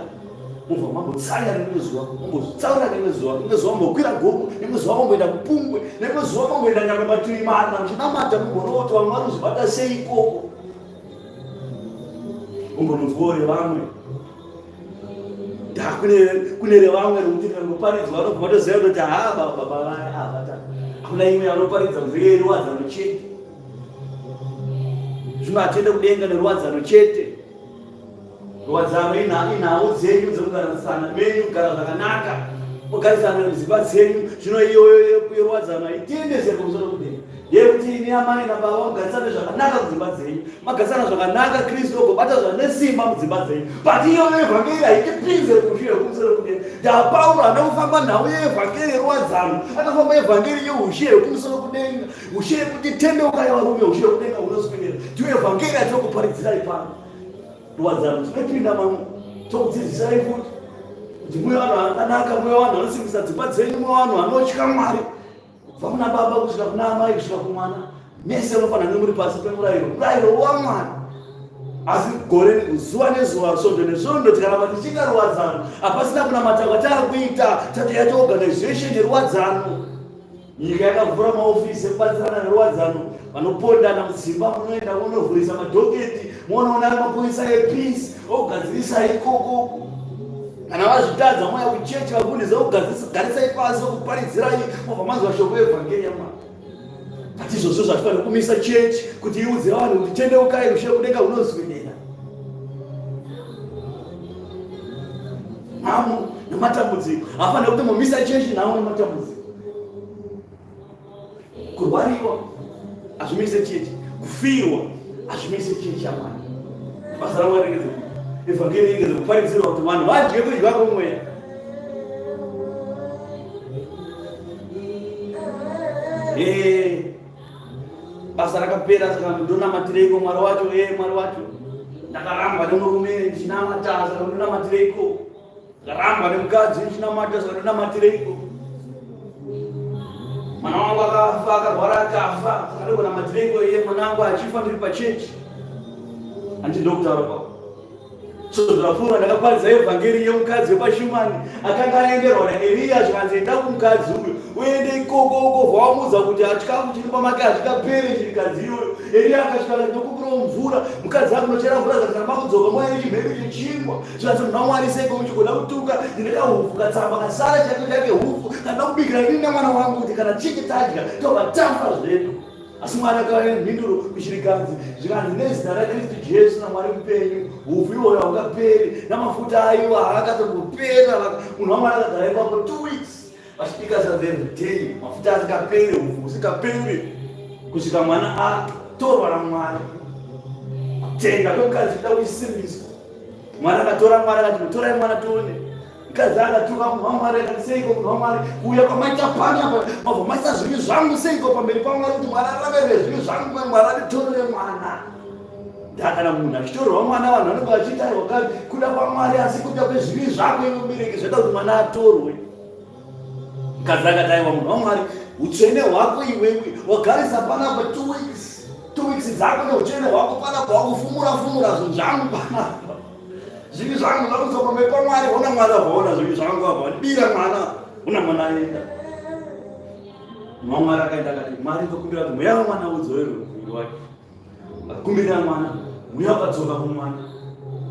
mobva mambotsanya rimwe zuva mombozvitsaura rimwe zuva rimwe zuva mombokwira gomo rimwe zuva momboenda kupungwe rimwe zuva momboenda nyangwe mativi mana muchinamata mumboona kuti vamwe vanozvibata sei ikoko umbononzwawo revamwe kune revamwe rekuti rikangoparidzwa vanobva vatoziva kutoti haa baba vaya avata hakuna imwe anoparidza kunze yeruwadzano chete zvino hatiende kudenga neruwadzano chete Ruwadzano inhau dzenyu dzekugarisana menyu kugara zvakanaka mogarisana mudzimba dzenyu zvino iyoyo yeruwadzano haitiendese kumusoro kudenga yekuti ini amai nababa mugarisane zvakanaka mudzimba dzenyu magarisana zvakanaka kristu ogobata zvane simba mudzimba dzenyu but iyoyo evhangeri haitipinze kusvira kumusoro kudenga ndapauro haana kufamba nhau yeevhangeri yeruwadzano akafamba evhangeri yeushe yekumusoro kudenga ushe yekuti tendeukai varume ushe yekudenga hunoswedera ndiyo evhangeri yatinokuparidzirai pano Ruwadzano tinopinda mamwe tokudzidzisai futi kuti muve vanhu vakanaka, muve vanhu vanosimbisa dzimba dzenyu, muve vanhu vanotya Mwari kubva kuna baba kusvika kuna amai kusvika kumwana. Mese munofanira kunge muri pasi pemurayiro, murayiro waMwari. Asi gore zuva nezuva, svondo nesvondo tikaramba tichiita ruwadzano, hapasina kunamata kwataakuita, tatoyaita organization yeruwadzano. Nyika yakavhura maofisi ekubatsirana neruwadzano, vanopondana mudzimba munoenda munovhurisa madhoketi, monoona mapurisa epeace ogadzirisa ikoko. Kana vazvitadza mouya kuchechi vafundisi vokugarisai pasi vokuparidzirai mobva manzwa shoko evhangeri yaMwari. But izvozvo zvatifanira kumisa chechi kuti iudze vanhu kuti tendeukai ushe kudenga hunozwedera. Nhamo nematambudziko hafanira kuti mumisa chechi nhamo nematambudziko. Kurwariwa hazvimise chechi, kufirwa hazvimise chechi yaMwari. Basa raMwari regeze evhangeri regeze kuparidzirwa kuti vanhu vadye kudya kwomweya. Eh, basa rakapera saka ndonamatireiko Mwari wacho? Eh, Mwari wacho ndakarambwa nemurume ndichinamata saka ndonamatireiko? Ndarambwa nemukadzi ndichinamata saka ndonamatireiko? Mwana wangu akafa akarwara akafa saka ndokonamatireiko iye mwana wangu achifa ndiri pachechi? Handiti ndokutaura kwako. Svondo rapfuura ndakaparidza evhangeri yemukadzi wepashumani akanga aenderwa naEriya zvikanzi enda kumukadzi uyu uende ikoko ukobva wamuudza kuti chikafu chiri pamake hazvikapere chirikadzi iyoyo. Eriya akasvika akati ndokumbirawo mvura mukadzi akunochera mvura zvikanzi ramba kudzoka moya nechimhembe chechingwa zvikanzi muna Mwari seiko muchigona kutuka ndine kahufu katsamba kasara chake chake hufu kanda kubikira ini nemwana wangu kuti kana tichinge tadya tobva tafa zvedu. Asi Mwari akauya nemhinduro kuchirikadzi zvikanzi nezita raKristu Jesu naMwari mupenyu hufu iwoyo haungaperi namafuta aiwa haakatombopera. Munhu waMwari akagara ipapo 2 weeks vachibika sadza every day mafuta asingaperi hufu husingaperi kusvika mwana atorwa naMwari. Kutenda kwemukadzi kuda kuisimbiswa. Mwari akatora mwana akati mutorai mwana tione. Mukadzi akatuka munhu waMwari akati seiko munhu waMwari kuuya kwamaita pano apa mabva maisa zvivi zvangu seiko pamberi paMwari kuti Mwari arangarire zvivi zvangu Mwari anditorere mwana. Ndakana munhu achitorerwa mwana vanhu vanenge vachiita aiwa kuda kwaMwari asi kuda kwezvivi zvako iwe mubereki zvaita kuti mwana atorwe. Mukadzi akati aiwa munhu waMwari utsvene hwako iwewe wagarisa panapa 2 weeks 2 weeks dzako neutsvene hwako panapa wakufumura fumura zvinhu zvangu panapa zvivi zvangu zvakuzoka pamberi pamwari hona mwari avaona zvivi zvangu ava vandibira mwana hona mwana aenda mwamwari akaenda akati mwari ndokumbira kuti mweya wemwana udzorerwe muviri wake Akumbira mwana, mweya wakadzoka kumwana.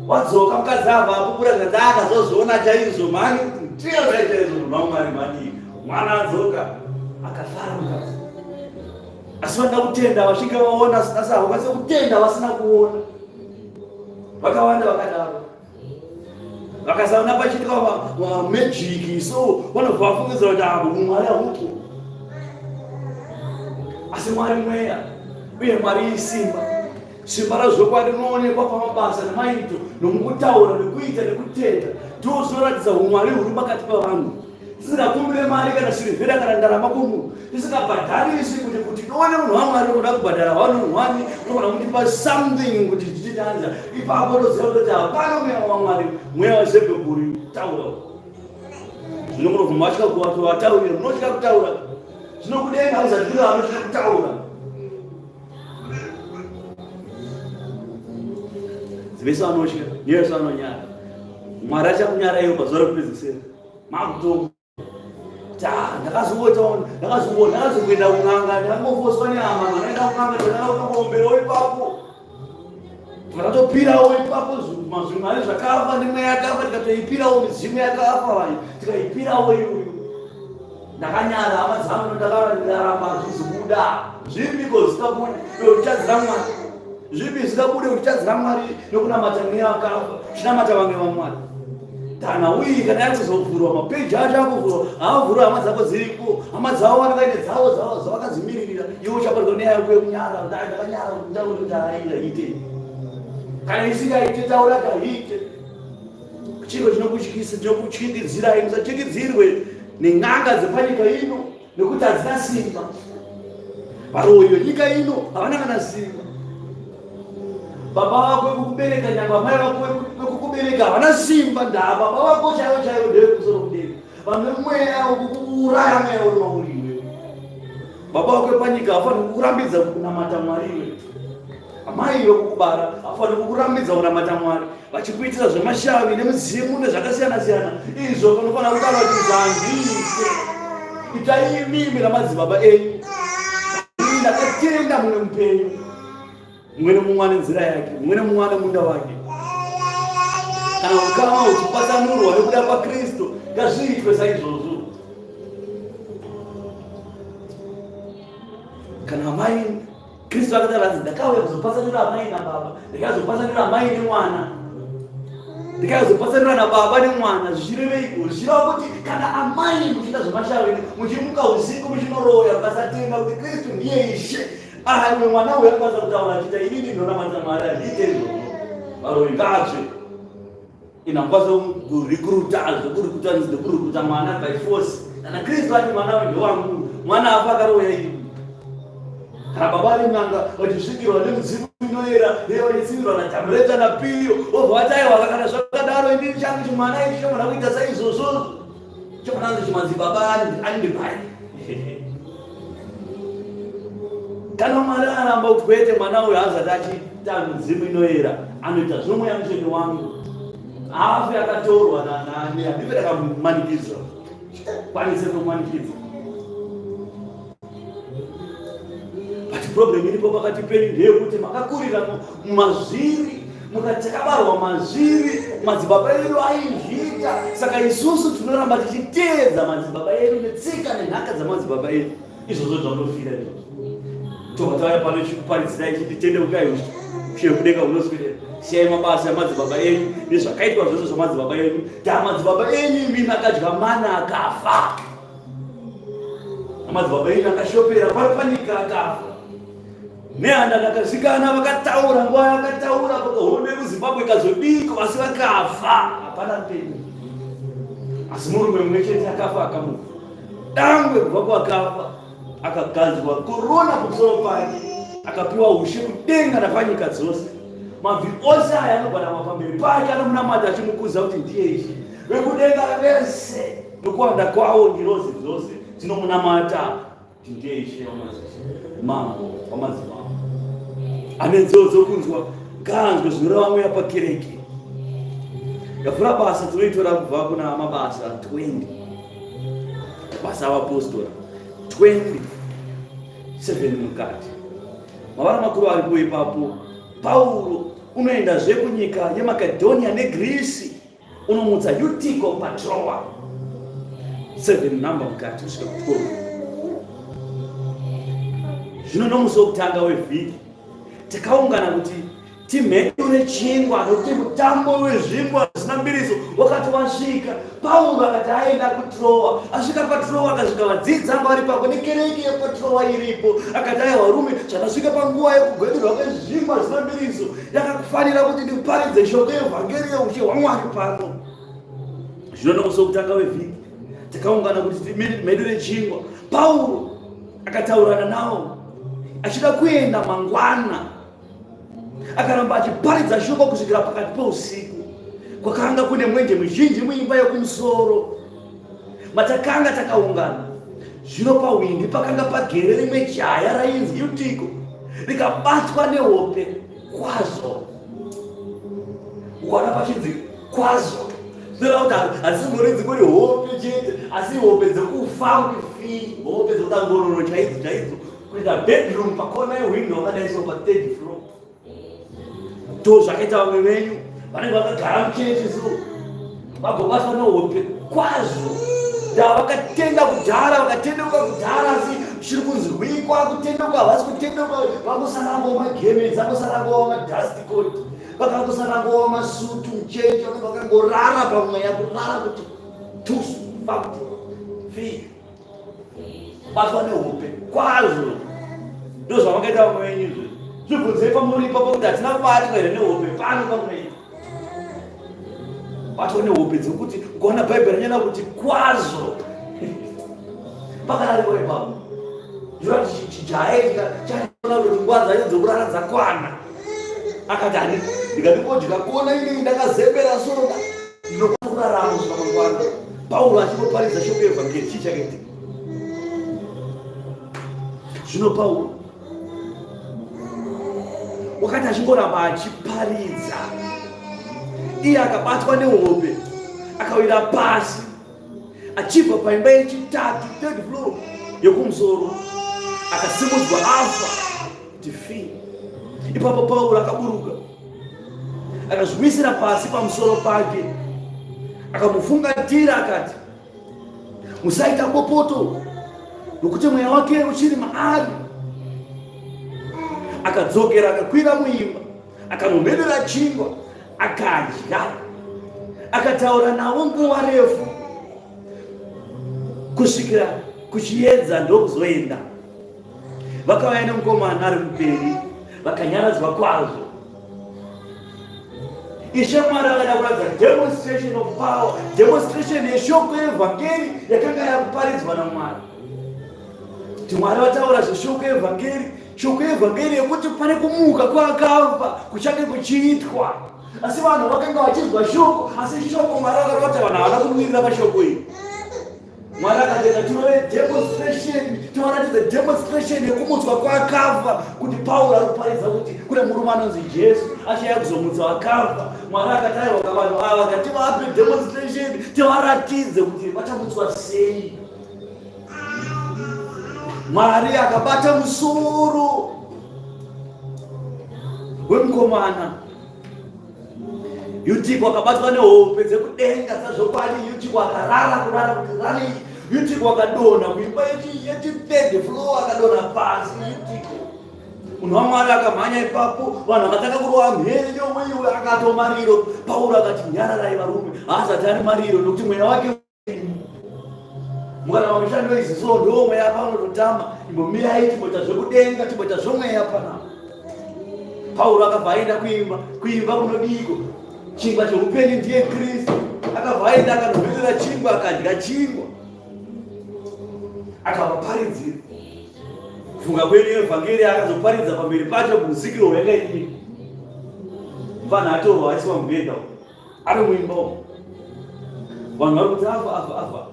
Wadzoka mukadzi ava apupura zvikanzi ah ndazozviona chaizvo mhani ndiyo chaizvo munhu waMwari mhani. Mwana adzoka akafara mukadzi. Asi vanoda kutenda vasvike vaona asi havakwanise kutenda vasina kuona. Vakawanda vakadaro. Vakasaona pachiitwa magic so vanobva vafungidzira kuti avo Mwari haupo. Asi Mwari mweya uye Mwari isimba. Simba razvokwadi rinoonekwa pamabasa nemaito nomukutaura nekuita nekutenda ndoo zvinoratidza umwari huri pakati pavanhu. Tisingakumbire mari kana sirivhera kana ndarama kumunhu, tisingabhadharisi kuti kuti tione munhu waMwari unoda kubhadhara one on one, unogona kutipa something kuti tichitanza ipapo toziva kuti hapana mweya waMwari, mweya waZebhebhuri taura. Zvino munobva matya kuvataurira, munotya kutaura. Zvino kudenga hauzati kune vanotya kutaura. Vese vanotya, nevese vanonyara. Mwari achakunyaraiwo pazuva rekupedzisira. Makutonga. Ta, ndakazongoita, ndakazongo, ndakazongoenda kun'anga, ndakangofoswa nehama, ndakaenda kun'anga, ndakangoomberawo ipapo. Takatopirawo ipapo zvimari zvakafa nemweya yakafa, tikatoipirawo midzimu yakafa vanhu, tikaipirawo iyoyo. Ndakanyara hama dzangu, ndakaramba hazvizi kubuda. Zvipiko zvingabude nekuchadzira Mwari? Zvipi zvingabude kuchadzira Mwari nokunamata mweya wakafa, chinamata vamwe vaMwari? Kana uyi kana yakuzovhurwa mapeji acho akuvhurwa, haavhurwa hama dzako dziripo, hama dzavo vanenge vaine dzavo dzavo dzavakadzimiririra, iwe uchabatwa nenyaya yako yekunyara, ndakanyara kuti ndaira ite. Kana isingaite taura kaite. Chiko chinokutyisa, chinokutyisidzirai, musatyisidzirwe nen'anga dzepanyika ino nekuti hadzina simba. Varoyi venyika ino havana kana simba. Baba vako vekukubereka nyangwe amai vako vekukubereka havana simba, ndaa baba vako chaivo chaivo ndevekumusoro kudenga, vane mweya wekukuuraya, mweya uri mauri iwewe. Baba vako vepanyika havafaniri kukurambidza kunamata Mwari iwe. Amai vekukubara havafaniri kukurambidza kunamata Mwari vachikuitira zvemashavi nemidzimu nezvakasiyana siyana izvo vanofanira kutaura kuti zvandiite itai imimi namadzibaba enyu. Ini ndakatenda mune mupenyu, mumwe nemumwe ane nzira yake, mumwe nemumwe ane munda wake. Kana ukama huchipatsanurwa nekuda kwaKristu, ngazviitwe saizvozvo. Kana amai Kristu akataura hanzi ndakauya kuzopatsanura amai nababa, ndikazopatsanura amai nemwana, ndikazopatsanura nababa nemwana. Zvichireveiko? Zvichireva kuti kana amai muchiita zvemashavi, muchimuka usiku muchinoroya, mukasatenga kuti Kristu ndiye Ishe, ah, mwana uyu anokwanisa kutaura achiita inini ndinonamata Mwari, handiite izvozvo. Varoyi ngaatsve. Inangwa zvokurikruta zvokurikruta ndokurikruta mwana by force. Kana Kristu ati mwana uyu ndewangu, mwana afa akaroya ini. Kana baba vari n'anga vachisvikirwa nemidzimu inoyera, uye vachitsivirwa naTamureta naPiyo, vobva vati aiwa kana zvakadaro inini changu chimwana ichi chinofanira kuita saizvozvo. Chofanira kunzi chimadzibaba andipai. Kana Mwari aramba kuti kwete mwana uyu haazati achiita midzimu inoyera, anoita zvino mweya mutsvene wangu. Haafi akatorwa nani, handife ndakamumanikidza. Kwanise kumumanikidza. But problem iripo pakati penyu ndeyekuti makakurira mazviri, mukati takabarwa mazviri, madzibaba edu aizviita, saka isusu tinoramba tichiteedza madzibaba edu netsika nenhaka dzamadzibaba edu. Izvozvo zvamunofira izvozvo. Tobva tauya pano tichikuparidzirai tichiti tendeukai ushe kudenga hunoswedera. Siyai mabasa amadzibaba enyu nezvakaitwa zvose zvamadzibaba enyu. Taa madzibaba enyu imi makadya mana akafa. Madzibaba enyu akashopera pari panyika akafa. Nehanda ndakazvikana vakataura nguva yakataura hondo yekuZimbabwe ikazodiko asi vakafa hapana mupenyu. Asi murume mumwe chete akafa akamuka. Dangwe kubva kwakafa akagadzwa korona pamusoro pake akapiwa ushe kudenga napanyika dzose. Mabvi ose aya anogwadama pamberi pake anomunamata achimukuza kuti ndiye Ishe. Vekudenga vese nokuwanda kwawo ngirozi dzose dzinomunamata kuti ndiye Ishe wamadzishe, mambo wamadzimambo. Ane nzeve dzokunzwa ngaanzwe zvinoreva mweya pakereke. Ndavhura basa tinoitora kubva kuna Mabasa 20. Basa avapostora 27 mukati. Mavara makuru aripo ipapo. Pauro unoendazve kunyika yeMakedhonia neGirisi unomutsa Yutiko paTroa. 7 number mukati kusvika ku 12. Zvino nomusi wokutanga wevhiki takaungana kuti timhedure chingwa nokuti mutambo wezvingwa zvisina mbiriso wakati wasvika. Pauro akati aenda kuTroa. Asvika paTroa akasvika vadzidzi anga vari pako nekereke yepaTroa iripo. Akati aiwa varume, zvandasvika panguva yekugwedurwa kwezvingwa zvisina mbiriso, yakakufanira kuti ndiparidze shoko yevhangeri yeushe hwaMwari pano. Zvino nomusi wokutanga wevhiki takaungana kuti timhedure chingwa. Pauro akataurana navo achida kuenda mangwana akaramba achiparidza shoko kusvikira pakati peusiku. Kwakanga kune mwenje mizhinji muimba yokumusoro matakanga takaungana. Zvino pahwindi pakanga pagere rimwe jaya rainzi Yutiko, rikabatwa nehope kwazvo. Ukaona pachinzi kwazvo zvinoreva kuti hadzisingori dzingori hope chete, asi hope dzekufa kuti fi, hope dzekuda ngororo chaidzo chaidzo. Kuita bedroom pakona yehwindo wakadai so pathird floor. Ndo zvakaita vamwe venyu vanenge vakagara muchechi so vagobatwa nehope kwazvo. Ndaa vakatenda kudhara, vakatendeuka kudhara, asi zviri kunzwikwa kutendeuka havasi kutendeuka, vangosara ngova magemenzi, vangosara ngova madust coat, vakangosara ngova masutu muchechi, vanenge vakangorara pamweya, kurara kuti tusu fakuti fii batwa nehope kwazvo. Ndozvavakaita vamwe venyu izvo. Zvibvunzei pamuri ipapo kuti hatina kubatwa here nehope pano pamwe. Batwa nehope dzekuti ukaona Bhaibheri ranyana kuti kwazvo pakarariwa ipapo. Ndinoti chijaya chaona kuti nguva dzacho dzekurara dzakwana. Akati hani ndikati kona ini ndakazembera soda ndinokwanisa kurarama kusvika mangwana. Pauro achingoparidza shoko yevhangeri, chii chakaitika? Zvino Pauro wakati achingoramba achiparidza, iye akabatwa nehope akawira pasi achibva paimba yechitatu, third floor yekumusoro, akasimudzwa afa kuti fi. Ipapo Pauro akaburuka akazviwisira pasi pamusoro pake, akamufungatira akati, musaita bopoto, nokuti mweya wake uchiri maari. Akadzokera akakwira muimba, akanomedera chingwa akadya, akataura navo nguva refu kusvikira kuchiedza, ndokuzoenda. Vakauya nemukomana ari mupenyu, vakanyaradzwa kwazvo. Ishe Mwari akada kuratidza demonstration of power, demonstration yeshoko yevhangeri yakanga yakuparidzwa naMwari. Kuti Mwari vataura zveshoko yevhangeri, shoko yevhangeri yekuti pane kumuka kwakafa kuchange kuchiitwa. Asi vanhu vakanga vachinzwa shoko, asi shoko Mwari akarota vanhu havana kumirira pashoko iri. Mwari akatenda tirove demonstration, tivaratidze demonstration yekumutswa kwakafa, kuti Pauro ari kuparidza kuti kune murume anonzi Jesu achauya kuzomutsa vakafa. Mwari akati aiwa vanhu ava ngativape demonstration, tivaratidze kuti vachamutswa sei. Mwari akabata musoro wemukomana Yutiko akabatwa nehope dzekudenga sazvokwadi. Yutiko akarara kurara kuti rari. Yutiko akadonha kuimba yechithird floor, akadonha pasi Yutiko. Munhu waMwari akamhanya ipapo, vanhu vakatanga kurova mhere, yowe akatomariro. Pauro akati nyararai varume, haasati ari mariro nokuti mweya wake mukaramba mushando izi so ndo mweya paunototama. Imbomirai timboita zvekudenga, timboita zvomweya panapa. Pauro akabva aenda kuimba. Kuimba kunodiko? Chingwa cheupenyu ndiye Kristu. Akabva aenda akanohwirira chingwa, akadya chingwa, akavaparidzira. Kufunga kwenyu evhangeri akazoparidza pamberi pacho muzikiro yakaidii? Mufana atorwa aisiwa mubhedha ari muimba umu, vanhu vari kuti afa afa afa.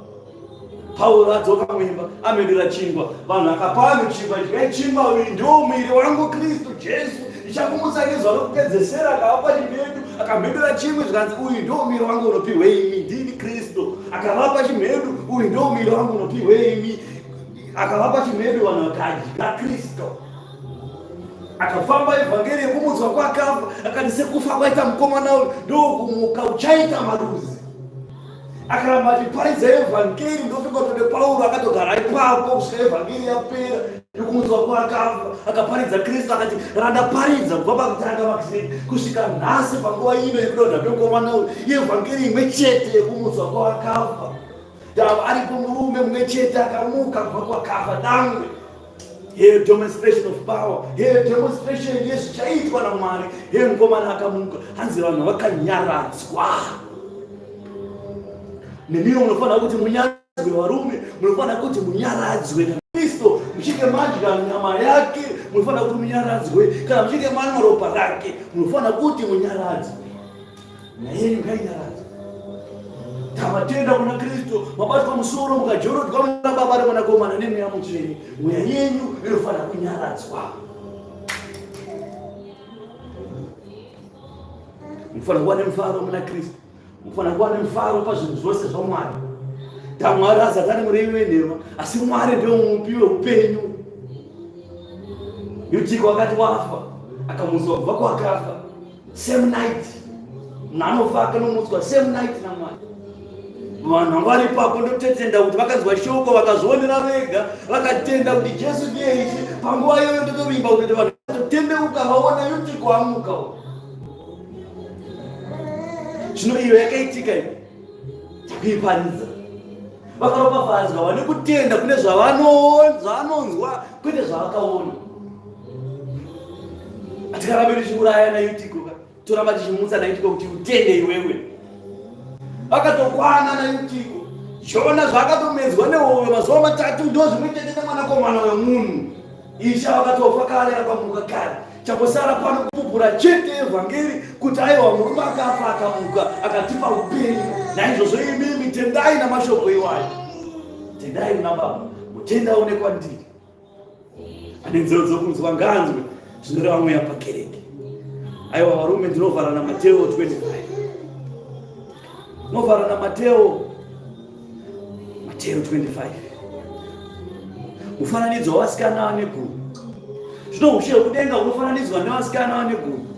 Pauro adzoka muimba, amedura chingwa, vanhu akapa vanhu chingwa, dyai chingwa, uyu ndiwo muviri wangu Kristu Jesu. Ndichakumutsa ngezuva rokupedzesera. Akavapa chimhedu, akamhedura chimwe, zvikanzi uyu ndo muviri wangu unopihwe imi, ndini Kristu. Akavapa chimhedu, uyu ndo muviri wangu unopihwe imi. Akavapa chimhedu, vanhu vakadya Kristu. Akafamba evhangeri yekumutswa kwakafa, akati sekufa kwaita mukomana uyu ndokumuka uchaita marudzi. Akaramba achiparidza evhangeri, ndofunga kuti Pauro akatogara ipapo kusvika evhangeri yapera yekumutswa kwakafa. Akaparidza Kristu, akati randaparidza kubva pakutanga makiseni kusvika nhasi panguva ino yekudonha kwemukomana uyu, evhangeri imwe chete yekumutswa kwakafa. Ndava aripo murume mumwe chete akamuka kubva kwakafa, dangwe. Here demonstration of power, here demonstration yezvichaitwa naMwari. Here mukomana akamuka, hanzi vanhu vakanyaradzwa. Nemiwo munofanira kuti munyaradzwe, varume, munofanira kuti munyaradzwe naKristu. Muchinge madya nyama yake, munofanira kuti munyaradzwe. Kana muchinge manwa ropa rake, munofanira kuti munyaradzwe. Nyaya yenyu ngainyaradzwe. Tavatenda kuna Kristu, mabatwa musoro mukajorodzwa muna Baba neMwanakomana neMweya Mutsvene. Mweya yenyu inofanira kunyaradzwa. Munofanira kuva nemufaro muna Kristu. Munofanira kuva nemufaro pazvinhu zvose zvaMwari. TaMwari azati ari murevi wenhema, asi Mwari ndiye mupi weupenyu. Yutiko akati wafa, akamutswa kubva kwakafa. Same night munhu anofa akanomutswa same night naMwari. Vanhu vanga vari ipapo ndotetenda kuti vakanzwa shoko vakazvionera vega vakatenda kuti Jesu ndiye Ishe. Panguva iyoyo ndotovimba kuti vanhu vatotendeuka vaona Yutiko amuka. Zvino iyo yakaitika iyo takuiparidza. Vakaropafadzwa vane kutenda kune zvavanonzwa kwete zvavakaona. Hatikarambe tichiuraya naYutiko ka, toramba tichimutsa naYutiko kuti utende iwewe. Vakatokwana naYutiko. Jona zvaakatomedzwa nehove mazuva matatu ndo zvimwe chete nemwanakomana wemunhu. Ishe vakatofa kare akamuka kare. Changosara pano kupupura chete evhangeri kuti aiwa murume akafa akamuka akatipa upenyu. Naizvozvo imimi tendai namashoko iwayo. Tendai kuna Baba, mutenda aonekwa ndiri. Ane nzeve dzokunzwa ngaanzwe zvinoreva mweya pakereke. Aiwa varume, ndinovhara naMateo 25. Ndinovhara naMateo Mateo 25. Mufananidzo wavasikana vane gumi. Zvino ushe hwekudenga hunofananidzwa nevasikana vane gumi.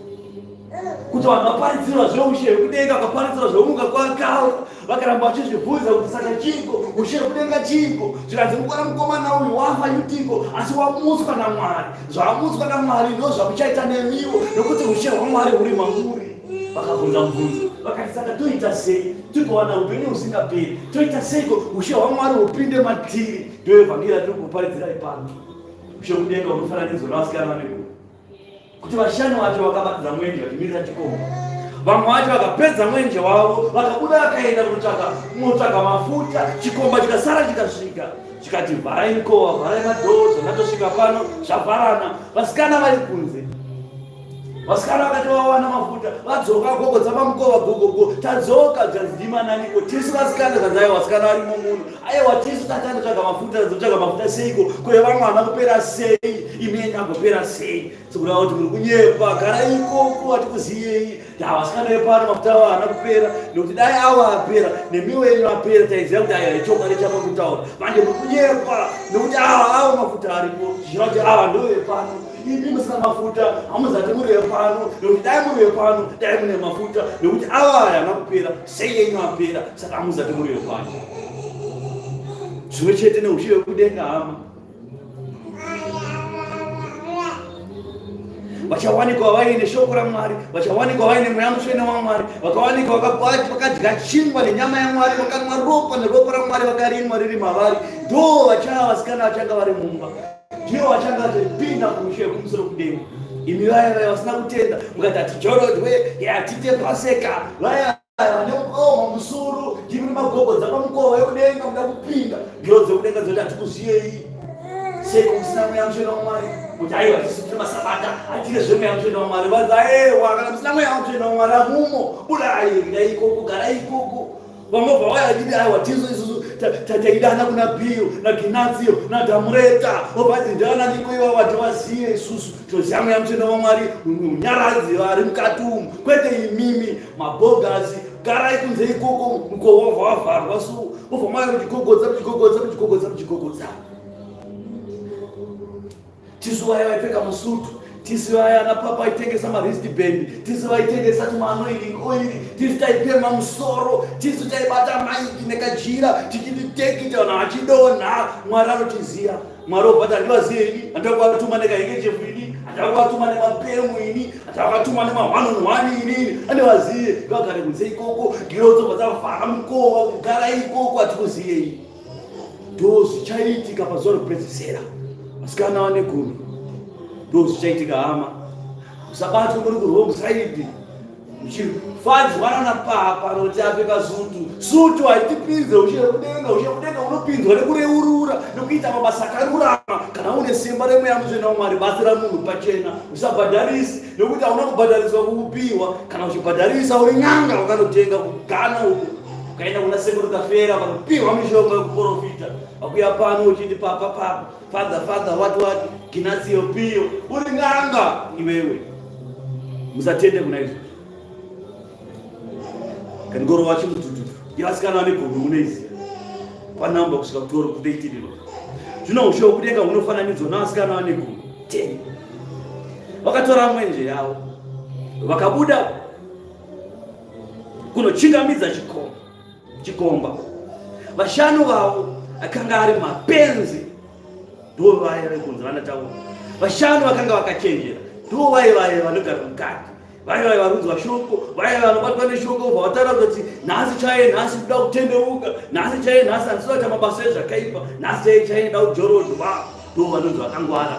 Kuti vanhu vaparidzirwa zveushe hwekudenga, vakaparidzirwa zvekumuka kwakafa, vakaramba vachizvibvunza kuti saka chiiko ushe hwekudenga chiiko? Zvikanzi mukwana mukomana uyu wafa yutiko, asi wamutswa naMwari. Zvamutswa naMwari ndo zvamuchaita nemiwo, nokuti ushe hwaMwari huri mamuri. Vakabvunza mubvunzo vakati saka toita sei tigowana upenyu husingaperi? Toita seiko ushe hwaMwari hupinde matiri? Ndiyo evhangeri yatiri kuparidzira ipano. Ushe hwekudenga hunofananidzwa nevasikana vane gumi. Kuti vashanu vacho vakabatidza mwenje vachimirira chikomba, vamwe vacho vakapedza mwenje wavo vakabuda vakaenda kunotsvaga mafuta. Chikomba chikasara chikasvika chikati vharai mikova, vharai madhoo, zvandatosvika pano zvavharana. Vasikana vari kunze. Vasikana vakati vawana mafuta vadzoka gogodza pamukova, gogogo tadzoka. Zvanzi naniko tisu vasikana? Zvanzi aiwa vasikana varimo muno. Aiwa tisu tatanotsvaga mafuta, tazotsvaga mafuta seiko? Kwe vamwe havana kupera sei, imi yenyu agopera sei? Sokureva kuti muri kunyepa, gara ikoko hatikuziyei. Vasikana vepano mafuta avo haana kupera, nekuti dai avo apera nemiwo yenyu apera taiziva kuti aiwa ichokwadi chapa kutaura. Manje muri kunyepa nekuti ava avo mafuta aripo, zvichireva kuti ava ndo vepano. Imi musina mafuta hamuzati muri vepano, nekuti dai muri vepano dai mune mafuta, nekuti ava aya haana kupera, sei yenyu apera, saka hamuzati muri vepano. Zvimwe chete neushe hwekudenga hama. Vachawanikwa vaine shoko raMwari, vachawanikwa vaine mweya mutsvene waMwari, vakawanikwa vakadya chingwa nenyama yaMwari, vakanwa ropa neropa raMwari vakarinwa riri mavari. Ndo vachava vasikana vachanga vari mumba, ndivo vachanga vachipinda muushe hwekumusoro kudenga. Imi vaya vaya vasina kutenda mukati hatijorodwe, hatite paseka, vaya vane mukoma musoro ndimi magogodza pamukova wekudenga muda kupinda, ngiro dzekudenga dzoti hatikuziyei. Seiko musina mweya mutsvene waMwari? Kuti aiwa tisu tine masabata, hatine zvemweya mutsvene waMwari. Vanzi aiwa kana musina mweya mutsvene waMwari hamumo, budai, endai ikoko, garai ikoko. Vamwe vauya vachiti aiwa tisu isusu taidana kuna Pio naGinazio naDhamureta, obva ndiananiko ivavo hativazive isusu. Toziva Mweya Mutsvene waMwari, munyaradzi vari mukati umu, kwete imimi mabhogasi. Garai kunze ikoko, mukova wabva wavharwa, so wobva mauya muchigogodza, muchigogodza, muchigogodza, muchigogodza. Tisu vaya vaipfeka masutu, tisu vaya ana papa aitengesa maristband, tisu vaitengesa tumaanoiling oil, tisu taipema musoro, tisu taibata maiki nekajira tichiti tekita vanhu vachidonha. Mwari anotiziva. Mwari obva ati handivazive ini, handida kuvatuma nekahengechefu ini, handida kuvatuma nemapemu ini, handida kuvatuma nemahwanonhwani inini, handivazive. Ngavagare kunze ikoko. Ngiro dzobva dzavhara mukova, garai ikoko, hatikuziyei. Ndozvichaitika pazuva rekupedzisira, vasikana vane gumi. Ndozvichaitika hama, musabatwe muri kuwrong side muchifadzwa nana papa nokuti apfeka sutu. Sutu haitipinze ushe kudenga. Ushe kudenga unopinzwa nekureurura nekuita mabasa akarurama. Kana une simba reMweya Mutsvene waMwari, batsira munhu pachena, usabhadharisi, nekuti hauna kubhadhariswa kukupiwa. Kana uchibhadharisa, uri n'anga wakanotenga kugana uko, ukaenda kuna sekuru Kafera vanopiwa mishonga yekuprofita, vakuya pano uchiti papa, papa, father, father, what what, Ginasio, Pio, uri n'anga iwewe. Musatende kuna izvo. Kangorova chimutututu yevasikana vane gumi, munoiziva panamba kusvika kutoro kutoitiriro. Zvino ushe hwokudenga hunofananidzwa navasikana vane gumi, 10, vakatora mwenje yavo vakabuda kunochingamidza chikomba. Vashanu vavo akanga ari mapenzi, ndo vaya vekunzi vanataura. Vashanu vakanga vakachenjera, ndo vaye vaye vanogara mukati, vaya vaya varunzwa shoko, vaya vanobatwa neshoko, ubva vataura kuti nhasi chaiye nhasi ndoda kutendeuka, nhasi chaiye nhasi handisi kuita mabasa ezvakaipa, nhasi chaiye chaiye ndoda kujorodwa, ndo vanonzi vakangwara.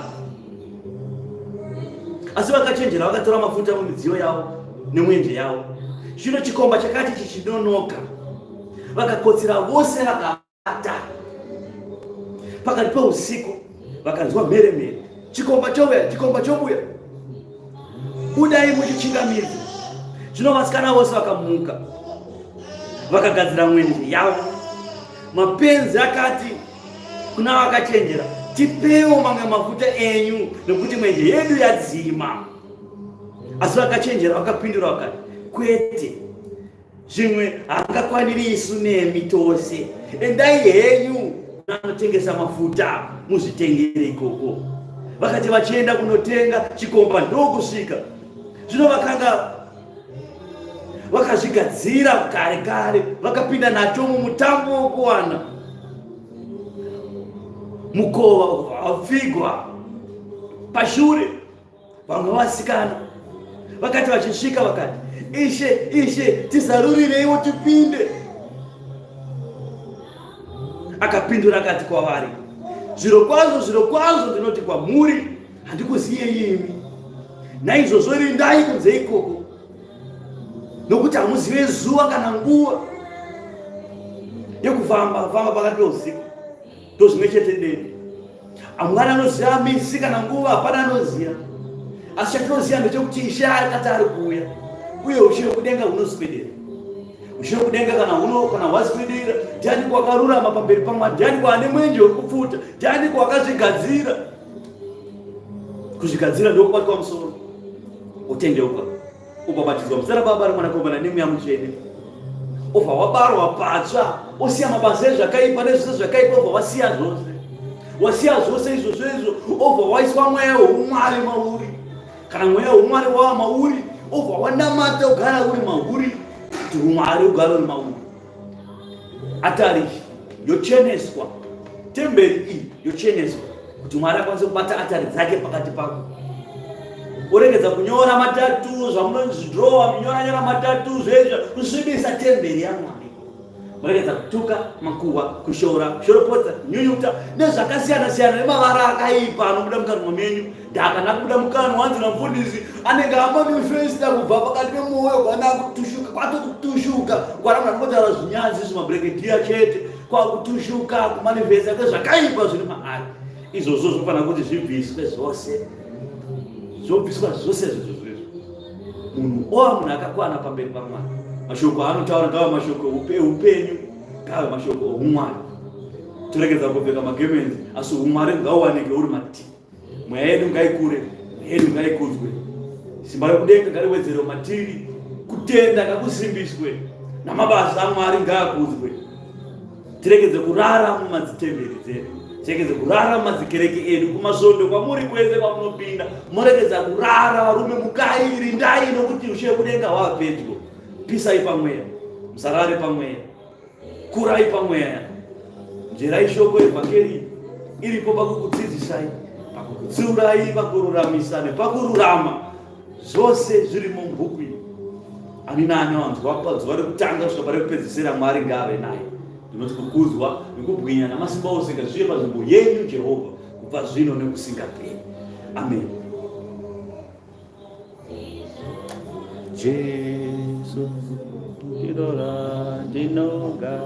Asi vakachenjera vakatora mafuta mumidziyo yavo nemwenje yavo. Zvino chikomba chakati chichinonoka, vakakotsira vose vakavata. Pakati peusiku vakanzwa mheremhere, "Chikomba chouya, chikomba chobuya, budai muchichingamidza." Zvino vasikana vose vakamuka vakagadzira mwenje yavo. Mapenzi akati kuna vakachenjera, "Tipewo mamwe mafuta enyu, nekuti mwenje yedu yadzima." Asi vakachenjera vakapindura vakati, "Kwete, zvimwe hangakwaniri isu nemi tose. Endai henyu anotengesa mafuta muzvitengere ikoko." Vakati vachienda kunotenga, chikomba ndokusvika. Zvino vakanga vakazvigadzira kare kare vakapinda nacho mumutambo wokuwana. Mukova wapfigwa. Pashure vamwe vasikana vakati vachisvika vakati, "Ishe, ishe, tizarurireiwo tipinde." Akapindura akati kwavari, "Zvirokwazvo, zvirokwazvo ndinoti kwamuri, handikuziyei imi. Naizvozvo rindai kunze ikoko, nokuti hamuzive zuva kana nguva yekufamba famba pakati peusiku." Ndo zvimwe chete neni, hamuna anoziva misi kana nguva, hapana anoziva. Asi chatinoziva ndechekuti Ishe akati ari kuuya, uye ushe hwekudenga hunoswedera. Ushe hwekudenga kana huno kana hwaswedera, ndiani kwakarurama pamberi paMwari? Ndiani kwaane mwenje wekupfuta? Ndiani kwakazvigadzira? Kuzvigadzira ndokubatwa musoro, utendeuka, ubhabhatidzwa muzita raBaba, reMwanakomana neMweya Mutsvene, obva wabarwa patsva, osiya mabasa ezvakaipa nezvose zvakaipa, obva wasiya zvose. Wasiya zvose izvozvo izvo, obva waiswa mweya weumwari mauri. Kana mweya weumwari wava mauri, obva wanamata, ugara uri mauri, kuti umwari ugara uri mauri. Atari yocheneswa, temberi iyi yocheneswa, kuti Mwari akwanise kubata atari dzake pakati pako. Uregedza kunyora matatu zvamunozvidrowa, munyoranyora matatu zvezvo, kusvibisa temberi yaMwari. Muregedza kutuka, makuhwa, kushora, kushoropodza, kunyunyuta nezvakasiyana siyana nemavara akaipa anobuda mukanwa menyu. Ndakana kubuda mukanwa, hanzi namufundisi anenge amanifesta kubva pakati pemwoyo, kana kutushuka kwatokutushuka kwana munhu anongotaura zvinyanzi, zvimabrekediya chete, kwakutushuka kumanifesta kwezvakaipa zviri maari. Izvozvo zvinofanira kuti zvibviswe zvose, zvobviswa zvose izvozvo izvo, munhu ova munhu akakwana pamberi paMwari. Mashoko aanotaura ngava mashoko eupenyu, ngave mashoko oumwari. Toregedza kupfeka magemenzi, asi umwari ngauwanike uri matiri. Mweya yedu ngaikure, mweya yedu ngaikudzwe. Simba rekudenga ngariwedzerwe matiri, kutenda ngakusimbiswe, namabasa aMwari ngaakudzwe. Tiregedze kurara mumadzitemberi dzedu, tiregedze kurara mumadzikereke edu, kumasvondo kwamuri kwese kwamunopinda, moregedza kurara. Varume mukai, rindai, nokuti ushe kudenga hwava pedyo. Pisai pamweya, musarare pamweya, kurai pamweya, nzverai shoko evhangeri iripo pakukudzidzisai, pakukutsiurai, pakururamisa nepakururama. Zvose zviri mubhuku iyi. Ani naani wanzwa pazuva rekutanga kusvika parekupedzisira, Mwari ngaave naye. Ndinoti kukudzwa nekubwinya namasimba ose ngazvive panzvimbo yenyu Jehovha, kubva zvino nekusingaperi. Amen. Jesu ndinora ndinoga.